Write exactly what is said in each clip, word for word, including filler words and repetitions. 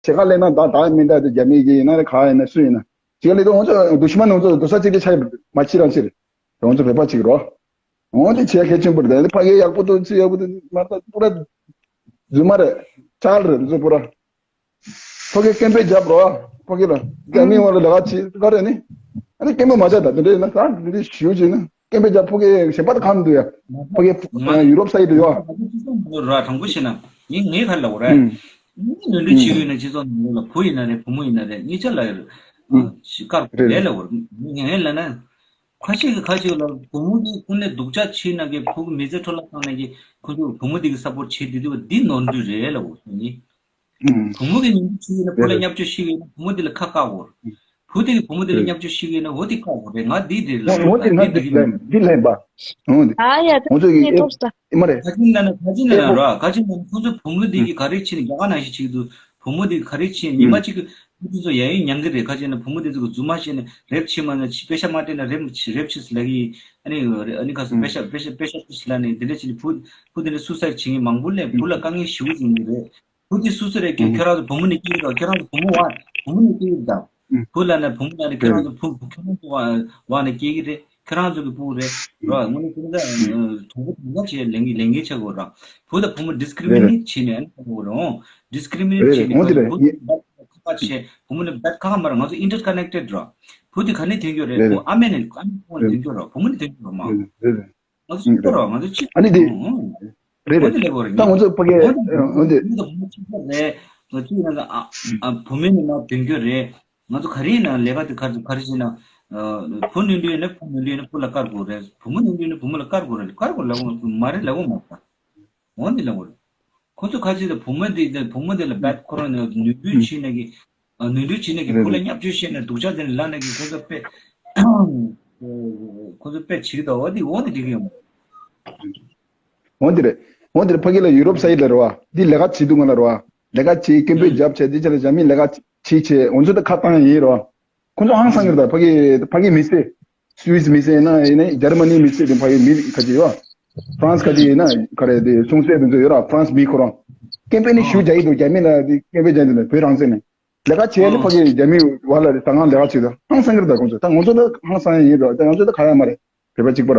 ཕྱེད་ཀ་ལེན་ན་ད་ད་མི་འདྲ་དེ་རྒྱ་མི་གི་ཡིན་ན་རེད། ག་ཡིན་ན་སུ་ཡིན་ན་ཕྱེད་ཀ་ལེན་དུས་ང་ཚོ་དུ་ཤི་མ་ནང་ཚོ་དུ་ས་གཅིག་གི་ཆ་མ་ཕྱི་རང་ཕྱིར་ང་ཚོ་བོད་པ་གཅིག་རོ། འོ་དེ་བྱས་གལ་ཆེན་པོ་རེད། ད་ཕ་གི་ཡག་པོ་འདུག་ཚི་ཡག་པོ་འདུག་མ་ད་པུ་ར་རྫུན་མ་རེད། ཅལ་རེད་འདུག་པུ་ར། ཕ་གི་སྐད་འབོད་རྒྱབ་རོགས། ཕ་གི་ལ་རྒྱ་མི་བ་ལ་ལ་ག་ཅི་ག་རེ་ནི། ཨ་ནི་སྐད་འབོད་མ་བྱ་ད་དེ་འདྲ་ཡིན་ན་ད་དེ་འདྲ་ཞུ་བྱས་ན་སྐད་འབོད་རྒྱབ། ཕ་གི་གཞན་པ་ད་གང་འདུག་ཡ། ཕ་གི་ང་ཡུ་རོབ་ས་ཡི་འདུག་ཡ། ང་ཚོ་སྤྱི་ཚོགས་ནང་ལོགས་ར་དྲང་པོ་བཤད་ན་ངས་ངས་ག་རེ་ལབ་དགོས་རེད། ཨུམ། ངས་ནོར་འཁྲུལ་བྱེད་ཀྱི་ཡོད་ན་སྤྱི་ཚོགས་ནང་ལོགས་ལ་བུ་ཡིན་ན་རེད་བུ་མོ་ཡིན་ན་རེད་གཉིས་ཆ་ལ་ཡོད་རེད། ཨུམ། ཞིག་དཀར་རེད་རེད་རེད། ལབ་དགོས་རེད། ངས་ལབ་ན། ཁ་ཤས་ཀྱིས་ཁ་ཤས་ལ་བུ་མོ་དེ་ཀུན་ནས་སྡུག་ཅག་བྱས་ན་གི་ཕྲུ་གུ་མི་ཚེ་འཕྲོ་བརླག་བཏང་ན་གི་ཁོ་ཚོ་བུ་མོ་དེ་གི་སཔོར་ཊི་བྱེད་དེ་དུས་འདི་ནོར་འཁྲུལ་རེད་ལབ་དགོས་སོ་ནི། ཨུམ། བུ་མོ་གི་ཉིན་ཆུ་ཡིན་ན་བུ་ལ་རེད་རེད། བརྙས་བཅོས་ཤིག་ཡིན་ན་བུ་མོ་དེ་ལ་ཁ་བཀག་དགོས། ཨུམ། བུ་དེ་གི་བུ་མོ་དེ་ལ་རེད། བརྙས་བཅོས་ཤིག་ཡིན་ན་འོ་དེ་བཀག་དགོས་རེད། ང་འདི་འདི་ལབ་འོ་འོ་དེ་ང་ང་འདི་འདི་འདི་ལབ་འདི་ལབ་པ། འོ་དེ་ཨ་ཡ་ད་ང་ཚོ་གི་ནས་ཨེ་ཐོབ་ས། ཨེ་མ་རེད། ཁ་ཅིག་ན་ན་ཁ་ཅིག་ན་ཨེ་ན་པོ། ར་ཁ་ཅིག་ན་ན་ཁོ་ཚོ་བུ་མོ་དེ་ཨུམ། གི་ག་རེ་བྱས་ནས་རྒྱ་གར་ནང་བཞིན་བྱེད་ཀྱི་འདུག་བུ་མོ་དེ་ག་རེ་བྱས་ཉི་མ་ཨུམ། གཅིག་གི་བུ་དེ་ཚོ་ཡ་ཡིན་མྱང་གི་རེད། ཁ་ཅིག་ན་བུ་མོ་དེ་ཚོ་གི་རྫུན་མ་བཤད་ནས་རེབ་བྱེད་མ་ན་ཕྱི་པེ་ཤ་མ་སྤྲད་ན་རེབ་རེབ་བྱེད་ལབ་ཀྱི་ཨ་ནི་ཨ་ནི་ཁ་སང་ཨུམ། པེ་ཤ་པེ་ཤ་པེ་ཤ་ཕུ་ལ་ནི་འདི་འདྲ་བྱས་ནས་བུ་བུ་དེ་འདྲ་སུ་སའིཌ་བྱེད་མཁན་མང་པོ་སླེབས། བུ་ལ་དཀའ་ངལ་ཞེ་པོ་བྱུང་གི་རེད། བུ་དེ་སུ་སུ་རེད་ཁྱོད་ཁྱོད་རང་ཚོ་བུ་མོ་ནས་སྐྱེས་ཡོད་དང་ཁྱོད་རང་ཚོ་བུ་མོ་བ་བུ་མོ་ནས་སྐྱེས་ཡོད་དང་། བུ་ལ་ནས་བུ་མོ་ལ་ནས་ཁྱོད་རང་ཚོ་བུ་བུ་ཁྱོད་རང་ཚོ་བ་བ་ནས་སྐྱེས་ཀྱི་རེད། ཁྱོད་རང་ཚོ་གི་བུ་རེད་ར། དངོས་གནས་ཁྱོད་ཚོ་དང་པོ་དང་པོ་བྱས་ལས་འགན་ལས་འགན་ཆགས་དགོས་ར། བུ་དང་བུ་མོ་ཌི་སི་ཀི་རི་མི་ནེཊ་བྱས་ནས་ཨ་ནི་ཁ་བོ་རང་ཌི་སི་ཀི་རི་མི་ནེཊ་བྱས་ནས་ཁ་བུ་ཁ་ཁ་བྱས་བུ་མོ་ནས་བད་ཁ་ཁ་མ་ར། ང་ཚོ་ཨིན་ཊར་ཀ་ནེག་ཊེཌ་ར། བུ་དེ་ག་ནས་ཐོན་རྒྱུ་རེད། བུ་ཨ་མས་ནས་ཨ་མས་ཁོང་ནས་ཐོན་རྒྱུ་ར། བུ་མོ་ནས་ཐོན་རྒྱུ་ར་མ། ང་ཚོ་གཅིག་པ་ར། ང་ཚོ་གཅིག་པ་ར། ཨ་ནི་དེ་རེད་རེད། ད་ང་ཚོ་ཕ་གི་འོན་ཏེ། ང་ཚོ་གཅིག་པ་རེད། ང་ཚོ་ཡིན་ན་ཨ་ཨ་བུ་མོའི་ནང་ན་དོན་འཁྱོལ་རེད། ང་ཚོ་ག་རེ་ཡིན་ན་ལས་ཀ་དེ་ག་རེ་ག་རེ་བྱས་ན་བུ་ནུས་འདོད་ཡོད་ན་བུ་ནུས་འདོད་ཡོད་ན་བུ་ལ་བཀར་དགོས་རེད། བུ་མོ་ནུས་འདོད་ཡོད་ན་བུ་མོ་ལ་བཀར་དགོས་རེད། བཀར་དགོས་ལབ་དགོས་མ་རེད་ལབ་དགོས་མ་རེད། འོན་ཏེ་ལབ་དགོས་རེད། ཁོ་ཚོ་ཁ་ཅིག་ལ་བུ་མོ་དེ་བུ་མོ་དེ་ལ་བད་ཁོ་རང་ནུས་འདོད་བྱས་ན་གི་ནུས་འདོད་བྱས་ན་གི་བུ་ལ་བརྙས་བཅོས་བྱས་ན་སྡུག་ཅག་དེ་ལ་ལབ་ན་གི་ཁོ་ཚོ་དཔེ་ཁོ་ཚོ་དཔེ་བྱེད་ཀྱི་འདུག་འོ་དེ་འོ་དེ་འགྲིག་གི་ཡོད་མ། འོ་དེ་རེད། འོ་དེ་རེད། ཕ་གི་ལ་ཡུ་རོབ་ས་ཡི་ལ་རེད་བ། འདི་ལས་ཀ་བྱེད་འདུག་ང་ལ་རེད་བ། ལས་ཀ་བྱེད་སྐད་འབོད་རྒྱབ་བྱས་འདི་ཆ་ལ་རྒྱ་མི་ལས་ཀ་བྱེད་བྱས་འོ་ཚོ་ད་ཁ་བཏང་ཡིན་རེད་བ། ཁོ་ཚོ་ཧང་སང་གི་རེད་ད། ཕ་གི་ཕ་གི་མི་སེར། སུད་སི་མི་སེར་ཡིན་ན་ཡིན་ན་འཇར་མ་ནི་མི་སེར་དེ་ཕ་གི་མི་ཁ་ཅིག་ཡོད་བ། ཧྥ་རན་སི་ཁ་ཅིག་ཡིན་ན་ག་རེ་དེ་སུད་སི་དེ་ཚོ་ཡོད་ར། ཧྥ་རན་སི་མི་ཁོ་རང་སྐད་འབོད་ནི་ཞུ་རྒྱ་ཡི་འདུག་རྒྱ་མི་ལ་དེ་སྐད་འབོད་རྒྱག་འདུག་ནས་བོད་རང་བཙན་ནས། ལས་ཀ་བྱས་ནི་ཕ་གི་རྒྱ་མི་བ་ལ་རེད། ད་ང་ལས་ཀ་བྱེད་ད་ཧང་སང་གི་རེད་ད། ཁོང་ཚོ་ད་ང་ཚོ་ད་ཧང་སང་ཡིན་རེད་ད། ང་ཚོ་ད་ག་ཡ་མ་རེད། བོད་པ་གཅིག་པ་ར།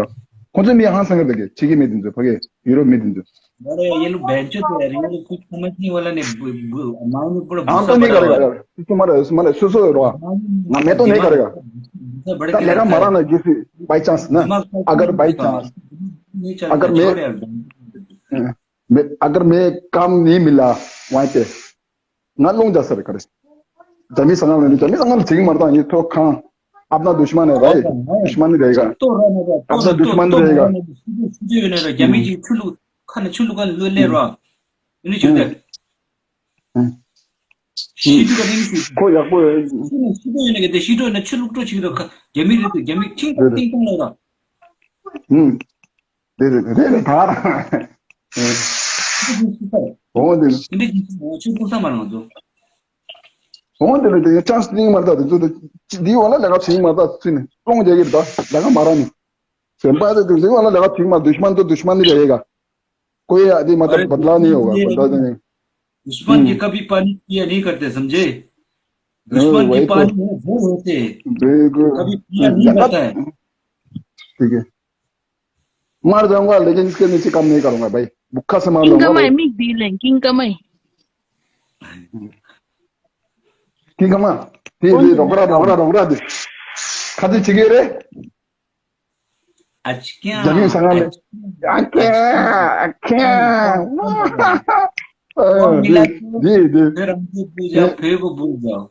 ཁོང་ཚོ་མི་ཧང་སང་གི་རེད་ད། གི་ཕྱི་གི་མི་དེ་ཚོ་ཕ་གི་ཡུ་རོབ་མི་དེ་ཚོ། ང་རེ་ཡེ་ལུ་བན་ཅོ་དེ་རེ་ཡེ་ལུ་ཁུ་ཁུ་མ་ཅི་བ་ལ་ནི་བུ་བུ་མ་ནི་པུ་ར་བུ་ཨང་ས་ཏོ་ནི་ག་རེ་ག་རེ་སུ་མ་རེ་སུ་མ་རེ་སུ་སུ་རོ། ང་མེ་ཏོ་ནི་ག་རེ་ག་ད་ལས་ཀ་མ་རག་ན་གི་སི་by chance ན། अगर by chance अगर मैं मैं अगर मैं काम नहीं मिला वहाँ पे ང་རླུང་རྒྱག་ས་རེད་ག་རེ། རྒྱ་མི་ས་ང་ལ་ནི་རྒྱ་མི་ས་ང་ལ་བྱེད་ཀྱི་མ་རེད་ད། ངས་ཐོ་ཁང་अपना दुश्मन है भाई दुश्मन रहेगा अपना दुश्मन रहेगा ཁ་ནས་ཆུ་བླུག་ག་ལོས་ལས་རོ། ཨ་ནི་ཆུ་དེ། ཤི་དུས་ག་དེ་ནི་ཤི། ཁོ་ཡག་པོ་ཡོད། ཤི་ནས་ཤི་དུས་ཡོད་ནས་ག་དེ་ཤི་འགྲོ་ན་ཆུ་བླུག་འགྲོ་ཆི་གི་རོ། རྒྱ་མི་རེད་དུ་རྒྱ་མི་ཁྲིང་ཏང་ཏིང་ཏང་ལ་རོ། ཧུམ། རེད་རེད་རེད་རེད་ད། འོང་དེ། འདི་འདྲ་ཅིག་ཆུ་བླུག་ས་མ་རང་ཚོ། འོང་དེ་རེད་དེ་ཅང་སི་ཏིང་མ་ད་དེ་ཚོ་དེ་འདི་འོང་ལ་ལས་ཀ་བྱེད་མ་ད་ཚུལ་ནས་སློང་རྒྱག་གི་རེད་ད་ལས་ཀ་མ་རག་ནས། སེམས་པ་དེ་དེ་འདི་འོང་ལ་ལས་ཀ་བྱེད་མ་दुश्मन तो दुश्मन ही रहेगा कोई आदमी मतलब बदला नहीं होगा बदला नहीं दुश्मन की कभी पानी पिया नहीं करते समझे दुश्मन की पानी है वो होते हैं कभी पिया नहीं करता है ठीक है मार जाऊंगा लेकिन इसके नीचे काम नहीं करूंगा भाई भूखा से मार जाऊंगा भाई किंग कमाई किंग कमा ये ये रोकड़ा रोकड़ा रोकड़ा दे खाते छिगे रे Achkya, जमीन संगा में achkya, achkya, achkya। कौन मिला तो जी जी फिर हमको भूल जाओ, फिर को भूल जाओ।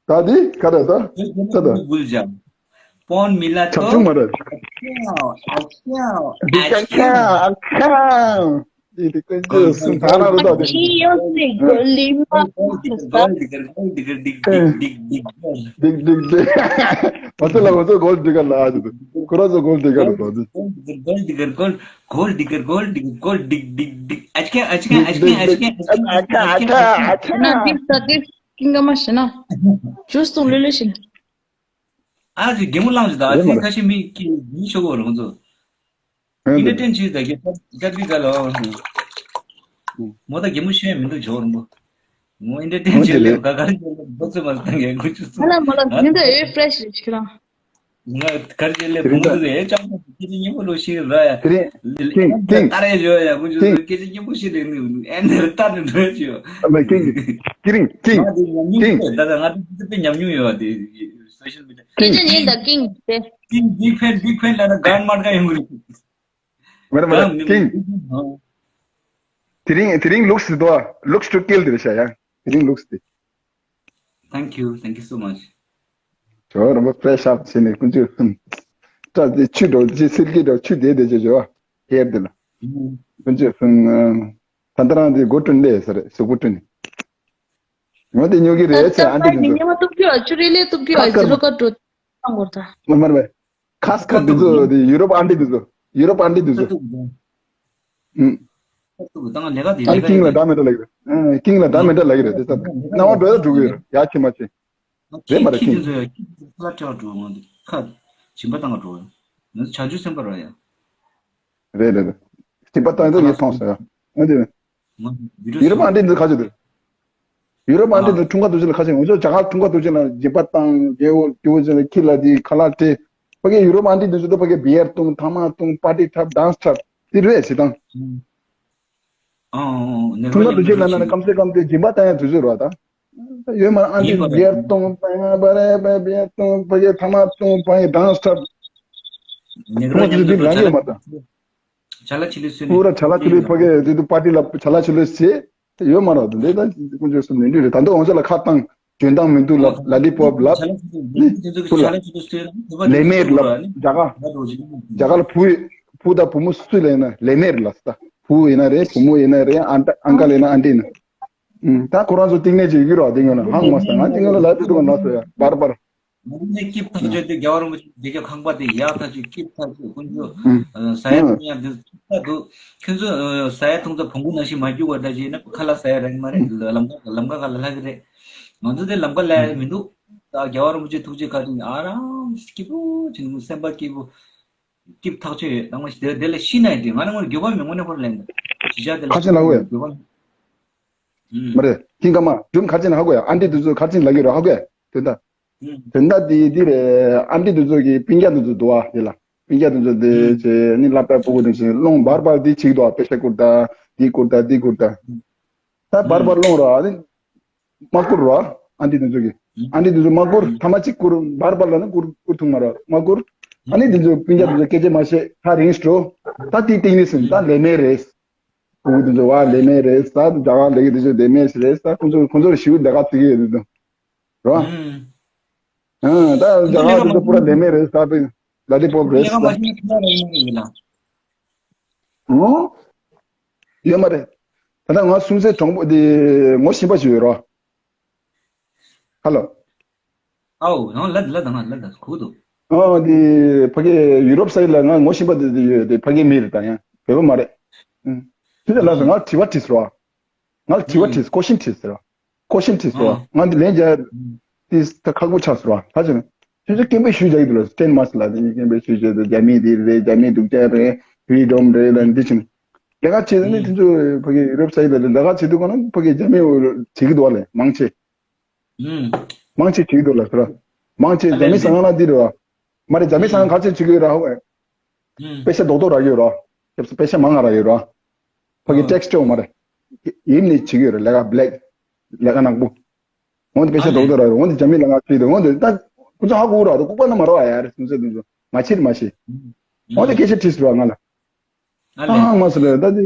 दादी करे तो फिर तुम भूल जाओ। कौन मिला तो छक्कू मारे। Achkya, achkya, achkya, achkya। Gold digger, gold digger, gold digger, dig, dig, dig, dig, dig, gold. Dig, dig, dig. What's the, what's the gold digger? Gold digger, gold digger, gold digger, gold digger, gold dig, dig, dig. Achka, achka, achka, achka, achka, achka, achka. This, this, kinga machine. Juice to lele shin. ཨ་ཙི་གད་མོ་བླངས་ཅི་ད་ཨ་ཙི་ཁ་ཤས་མི་ཀི་མི་ཤོག་གོ་རང་ཚོ། ཨ་ཨིན་ཊར་ཊེན་བྱེད་ད་གི་ཀ་པི་ཀ་ལ་མོ་ད་གད་མོ་ཤེས་མི་འདུག་ཇོ་རང་པོ། ངོ་ཨེ་འདྲ་ཏན་ཅི་ལེ་ག་གར་ཅི་ལེ་འགོ་ཚུགས་མ་སྟངས་ཡང་ཁུ་ཆུ་སུ། ཧ་ལ་མ་ལ་ཡིན་ད་ཨེ་ཕྲེཤ་ཆི་རང་། ང་གར་ཅི་ལེ་དེ་རིང་བུང་ད་ཚུགས་ཨེ་ཅང་ཁྱེད་ཀྱི་སྙིང་པོ་ལོ་ཤི་ར་ཡ། དེ་རིང་ཀིང་ཀིང་ཏ་རེ་ཡོད་ཡ་ཁུ་ཆུ་སུ་ཀིང་ཁྱེད་ཀྱི་སྙིང་པོ་ཤི་ལེ་ནི་ཨེ་འདི་ལ་ལྟ་ནི་འགྲོ་ཅི་ཡོད། ཨ་མ་ཀིང་ཀིང་ཀིང་ང་དེ་ཉམས་མྱོང་ཀིང་ཡོད་ད་ད་ང་དེ་དེ་ཉམས་མྱོང་ཡོད་དེ་སོ་ཤལ་མི་ཌི་ཡ། ཀིང་ཡིན་ད་ཀིང་དེ། ཀིང་big fan big fan ལ་ན་གང་མར་ག་ཡོང་གི་རེད། མེད་མེད་ཀིང་། དེ་རིང་དེ་རིང་looks དོ་looks to kill དེ་རེད་ཤག་ཡ། དེ་རིང་looks དེ། Thank you, thank you so much. ཇོ་རམ་པ་fresh up བྱས་ནས་ཀུན་སྤྱོད་ཧུམ། སྐྲ་དེ་ཆུ་འགྲོ་ཅི་སིལ་གྱི་འགྲོ་ཆུ་དེ་དེ་ཇོ་ཇོ། hair དེ་ལ། ཀུན་སྤྱོད་ཧུམ། ད་ལྟ་རང་དེ་སྒོ་བསྐྲུན་ལས་ཟེར་གཟུགས་པོ་བསྐྲུན། ང་དེ་ཉོ་གི་རེད་ཟེར་ཨ་འདི་དེ་ཚོ། ཉི་མ་སྟོབས་རྒྱུ་ཨ་ཆུ་རེ་ལས་སྟོབས་རྒྱུ་ཨ་ཁ་ཟི་རོ་ཀ་འགྲོ། བཏང་བར་ད། མ་མར་བས། ཁ་སི་ཁ་འདི་ཚོ་དེ་ཡུ་རོབ་ཨ་འདི་འདི་ཚོ། ཡུ་རོབ་ཨ་འདི་འདི་ཚོ། ཨུམ། ཨ་ཀིང་ལ་ད་མེད་འདྲ་ལ་གི་རེད། ཨ་ཀིང་ལ་ད་མེད་འདྲ་ལ་གི་རེད་དེ་ད། སྣང་བ་འགྲོ་ཡ་འགྲོ་གི་ཡོད་ཡ་ཆེ་མ་ཆེ། རེད་མ་རེད་ཁྱི་ཁྱི་ཀིང་། དེ་ཚོ་ཡ་ཁྱི་ཁ་ལ་ཁྲེལ་བ་འགྲོ་ང་འདི་ཁ་སྦྱིན་པ་བཏང་ག་འགྲོ་ཡ། ང་ཚོ་བྱང་ཆུབ་སེམས་དཔའ་ར་ཡ། རེད་རེད་རེད། སྦྱིན་པ་བཏང་ཡ་ད་ངས་མཐོང་སོང་ཡ། ཨ་འདི། ང་བི་ཌིའོ་ཡུ་རོབ་ཨ་འདི་འདི་ཁ་ཆེ་འདུག་ཡུ་རོབ་ཨ་འདི་ཨ། འདི་འཁྲུངས་སྐར་དུས་ཆེན་ལ་ཁ་ཆེ་ང་ཚོ་རྒྱ་གར་འཁྲུངས་སྐར་དུས་ཆེན་ལ་སྦྱིན་པ་བཏང་རྒྱལ་པོ་རྒྱལ་པོ་ཆེན་ལ་ཁྱི་ལ་འདི་ཁ་ལག་སྤྲད། ཕ་གི་ཡུ་རོབ་ཨ་འདི་འདི་ཚོ་ད་ཕ་གི་བི་ཡར་བཏུང་ཐ་མག་བཏུང་པར་ཏི་འཁྲབ་ཌན་སི་འཁྲབ་འདི་རེད་བྱེད་སྟངས། ཨང་ཨང་ཨང་། ནེ་འཁྲུངས་སྐར་དུས་ཆེན་ལ་ན་ན་སྐམ་སེ་སྐམ་དེ་སྦྱིན་པ་བཏང་ཡ་དུས་ཚོད་རེད་བ་ད། ཡོད་མ་ཨ་འདི་ཡིན་པ་རེད། བི་ཡར་བཏུང་པ་ཡ་པ་རེ་པ་བི་ཡར་བཏུང་ཕ་གི་ཐ་མག་བཏུང་ཕ་གི་ཌན་སི་འཁྲབ། ནེ་འཁྲུངས་སྐར་དུས་ཆེན་རང་ཡོད་མ་ད། ཆ་ལ་ཆི་ལི་སུ་ནི། ཕུ་ར་ཆ་ལ་ཆི་ལི་ཕ་གི་དེ་དུ་པར་ཏི་ལ་ཆ་ལ་ཆི་ལི་སི་ཡོད་མ་རེད་འདི་ད་ཀུན་སྤྱོད་སུ་ནི་འདི་རེད་ད་འདི་འོང་ཆ་ལ་ཁ་བཏང་འཇོན་ཐང་མི་འདུག་ལབ་ལ་ལི་པོབ་ལབ། ཆ་ལ་ཆི་ལི་ཕུ་ལ་ཆ་ལ་ཆི་ལི་སུ་ནི་ལེ་མེར་ལབ་རྒྱ་གར། རྒྱ་གར་ལ་ཕུ་ཕུ་ད་བུ་མོ་སུ་ལ་ཡིན་ན་ལེ་མེར་ལབ་ད་བུ་ཡིན་ན་རེད་བུ་མོ་ཡིན་ན་རེད་ཨན་ཨང་ཀལ་ཡིན་ན་ཨན་ཏི་ཡིན་ན། ད་ཁོ་རང་ཚོ་གཏིང་ནས་ཅིག་ཡོད་རོགས་དེ་ངོ་ན་ཧང་མ་སང་ང་གཏིང་ནས་ལབ་དུས་དུ་ང་ལབ་སོ་ཡ་བར་བར། ང་ཚོ་ནས་སྐྱིབས་ཐག་ཆོད་དེ་རྒྱལ་བ་རིན་པོ་ཆེ་འདི་ག་ཁང་པ་དེ་ཡག་ཐག་ཆོད་སྐྱིབས་ཐག་ཆོད་དཀོན་མཆོག་ཟ་ཡ་འཐུང་ཡ་འདི་ཐག་འདུག་ཁྱོད་ཚོ་ཟ་ཡ་འཐུང་ཚ་བོང་གུ་ནང་བཞིན་མ་རྒྱུག་པ་འདྲ་ཅིག་ཡིན་ན་ཁ་ལག་ཟ་ཡ་རག་གི་མ་རེད། ལམ་ཁ་ལམ་ཁ་ཁ་ལ་ལྷག་གི་རེད། ང་ཚོ་དེ་ལམ་ཁ་ལ་ཡ་མི་འདུག་ད་རྒྱལ་བ་རིན་པོ་ཆེ་ཐུགས་རྗེ་བཀའ་དྲིན་ཨ་རང་སྐྱིད་པོ་ཅིག་སེམས་པ་སྐྱིད་པོ་སྐྱིབས་ཐག་ཆོད་ཡོད། ད་ང་ཞིག་དེ་ལ་ཤི་ན་ཡིན་དེ་ང་ནི་ངོ་འགྱོད་པ་མེད་དངོས་གནས་ཁོ་ར་ལན་ཞི་བྱ་དེ་ལ་ཁ་ཆེ་ལ་འོས་འགྱོད་པ་མེད། མ་རེད་ཁྱིམ་ཀ་མ་སྒྲུང་ག་ཅིག་ན་ཧ་གོ་ཡ་ཨ་འདྲེ་དེ་ཚོ་ག་ཅིག་ལ་གི་རོ་ཧ་གོ་ཡ་དོན་དག་ཨུམ། དོན་དག་དེ་འདི་རེད། ཨ་འདྲེ་དེ་ཚོ་གི་སྤུན་ཀྱག་དེ་ཚོ་འདུག་ཨ་དེ་ལ་སྤུན་ཀྱག་དེ་ཚོ་དེ་ཨུམ། བྱས་ནི་སློབ་གྲྭ་ཕྲུ་གུ་དེ་ཚོ་སློང་བར་བར་དེ་བྱེད་འདུག་ཨ་པེ་ཤ་བསྐུར་ད་དེ་བསྐུར་ད་དེ་བསྐུར་ད། ད་བར་བར་སློང་རོགས་ཨ་ནི་མ་བསྐུར་རོགས་ཨ་འདྲེ་དེ་ཚོ་གི་ཨུམ། ཨ་འདྲེ་དེ་ཚོ་མ་བསྐུར་ཐ་མ་གཅིག་བསྐུར་བར་བར་ལ་ནི་བསྐུར་བསྐུར་ཐུབ་མ་རོགས་མ་བསྐུར་ཨ་ནི་དེ་ཚོ་སྤུན་ཀྱག་དེ་ཚོ་སྐད་ཆ་མ་བཤད་ཐག་རིང་འགྲོ་ད་དེ་སྟེང་ནས་ཟིན་ད་ལས་མེད་རེད། ཕྲུ་གུ་དེ་ཚོ་བ་ལས་མེད་རེད་ས་རྒྱ་གར་ལས་ཀྱི་དེ་ཚོ་ལས་མེད་རེད་ས་ཁོང་ཚོ་ཁོང་ཚོར་ཞིབ་ལས་ཀ་བྱེད་ཀྱི་ཡོད་དེ་ཚོ། རོ། ཨང་། ད་རྒྱ་གར་དེ་ཚོ་པུ་ར་ལས་མེད་རེད་ས་པི་ལ་ལི་པོབ་རེད་ས། ཨོ། ཡོད་མ་རེད། ད་ལྟ་ང་སུམ་སེ་གྲོང་པོ་དེ་ངོ་ཤེས་པ་ཞིག་ཡོད་རོ། ཧ་ལོ། ཨའོ་ཡང་ལ་ལ་དང་ལ་དང་གུ་དུ། ཨོ་དེ་ཕ་གི་ཡུ་རོབ་སའི་ལ་ང་ངོ་ཤེས་པ་དེ་དེ་ཡོད་དེ་ཕ་གི་མི་རེད་ད་ཡང་བོད་པ་མ་རེད། ཨང་། དེ་ལ་ལ་ང་དྲི་བ་དྲིས་རོ། ང་ལ་དྲི་བ་དྲིས་ཀོ་ཤིན་དྲིས་ཟེར་བ། ཀོ་ཤིན་དྲིས་ཟེར་བ། ང་འདི་ལན་རྒྱག་དེ་ད་ཁག་པོ་ཆགས་ཟེར་བ་ཧ་ཅང་། ཁྱོད་ཚོ་སྐད་འབོད་ཞུས་རྒྱག་གི་འདུག་ལ་སི་ཊེན་མ་སི་ལ་དེ་སྐད་འབོད་ཞུས་རྒྱག་དེ་རྒྱ་མི་དེ་རེད་རྒྱ་མི་སྡུག་ཅག་རེད་ཕི་རི་ཌོམ་རེད་ལ་འདི་ཕྱིན། ལས་ཀ་བྱེད་ནི་དེ་ཚོ་ཕ་གི་ཡུ་རོབ་སའི་ལ་ལས་ཀ་བྱེད་དུས་ག་ན་ཕ་གི་རྒྱ་མི་བྱེད་ཀྱི་འདུག་བ་ལས་མང་ཆེ། མང་ཆེ་བྱེད་ཀྱི་འདུག་ལ་ཟེར་བ། མང་ཆེ་རྒྱ་མི་ཟ་ང་ལ་འདི་རེད་བ། མ་རེད་རྒྱ་མི་ཟ་ང་ག་ཚོད་བྱེད་ཀྱི་ཡོད་ར་ཧོ། ཨུམ། པེ་ཤ་རྡོག་རྡོག་རག་ཡོད་ར། སྐྱབས་སུ་པེ་ཤ་མང་ང་རག་ཡོད་ར། ཕ་གི་ཨ། ཊེག་སི་ཅོ་མ་རེད། ཡིན་ནི་བྱེད་ཀྱི་ཡོད་ར་ལས་ཀ་བྷི་ལེག་ལས་ཀ་ནག་པོ། འོན་ཏེ་པེ་ཤ་ཨ་རྡོག་རྡོག་རག་ཡོད་འོན་ཏེ་རྒྱ་མི་ལ་ང་བྱེད་དུ་འོན་ཏེ་ད་ཁོ་ཚོ་ཧ་གོ་ར་དུ་ལྐུགས་པ་ན་མ་རོ་ཨ་ཡ་རེ་སུན་སེ་དུ་ཚོ་ང་ཕྱིར་མ་ཤེས། ཨུམ། འོན་ཏེ་སྐད་ཆ་དྲིས་སུ་ར་ང་ལ། ཨ་ལེ། ཨ་མ་སུ་རེ་ད་དེ་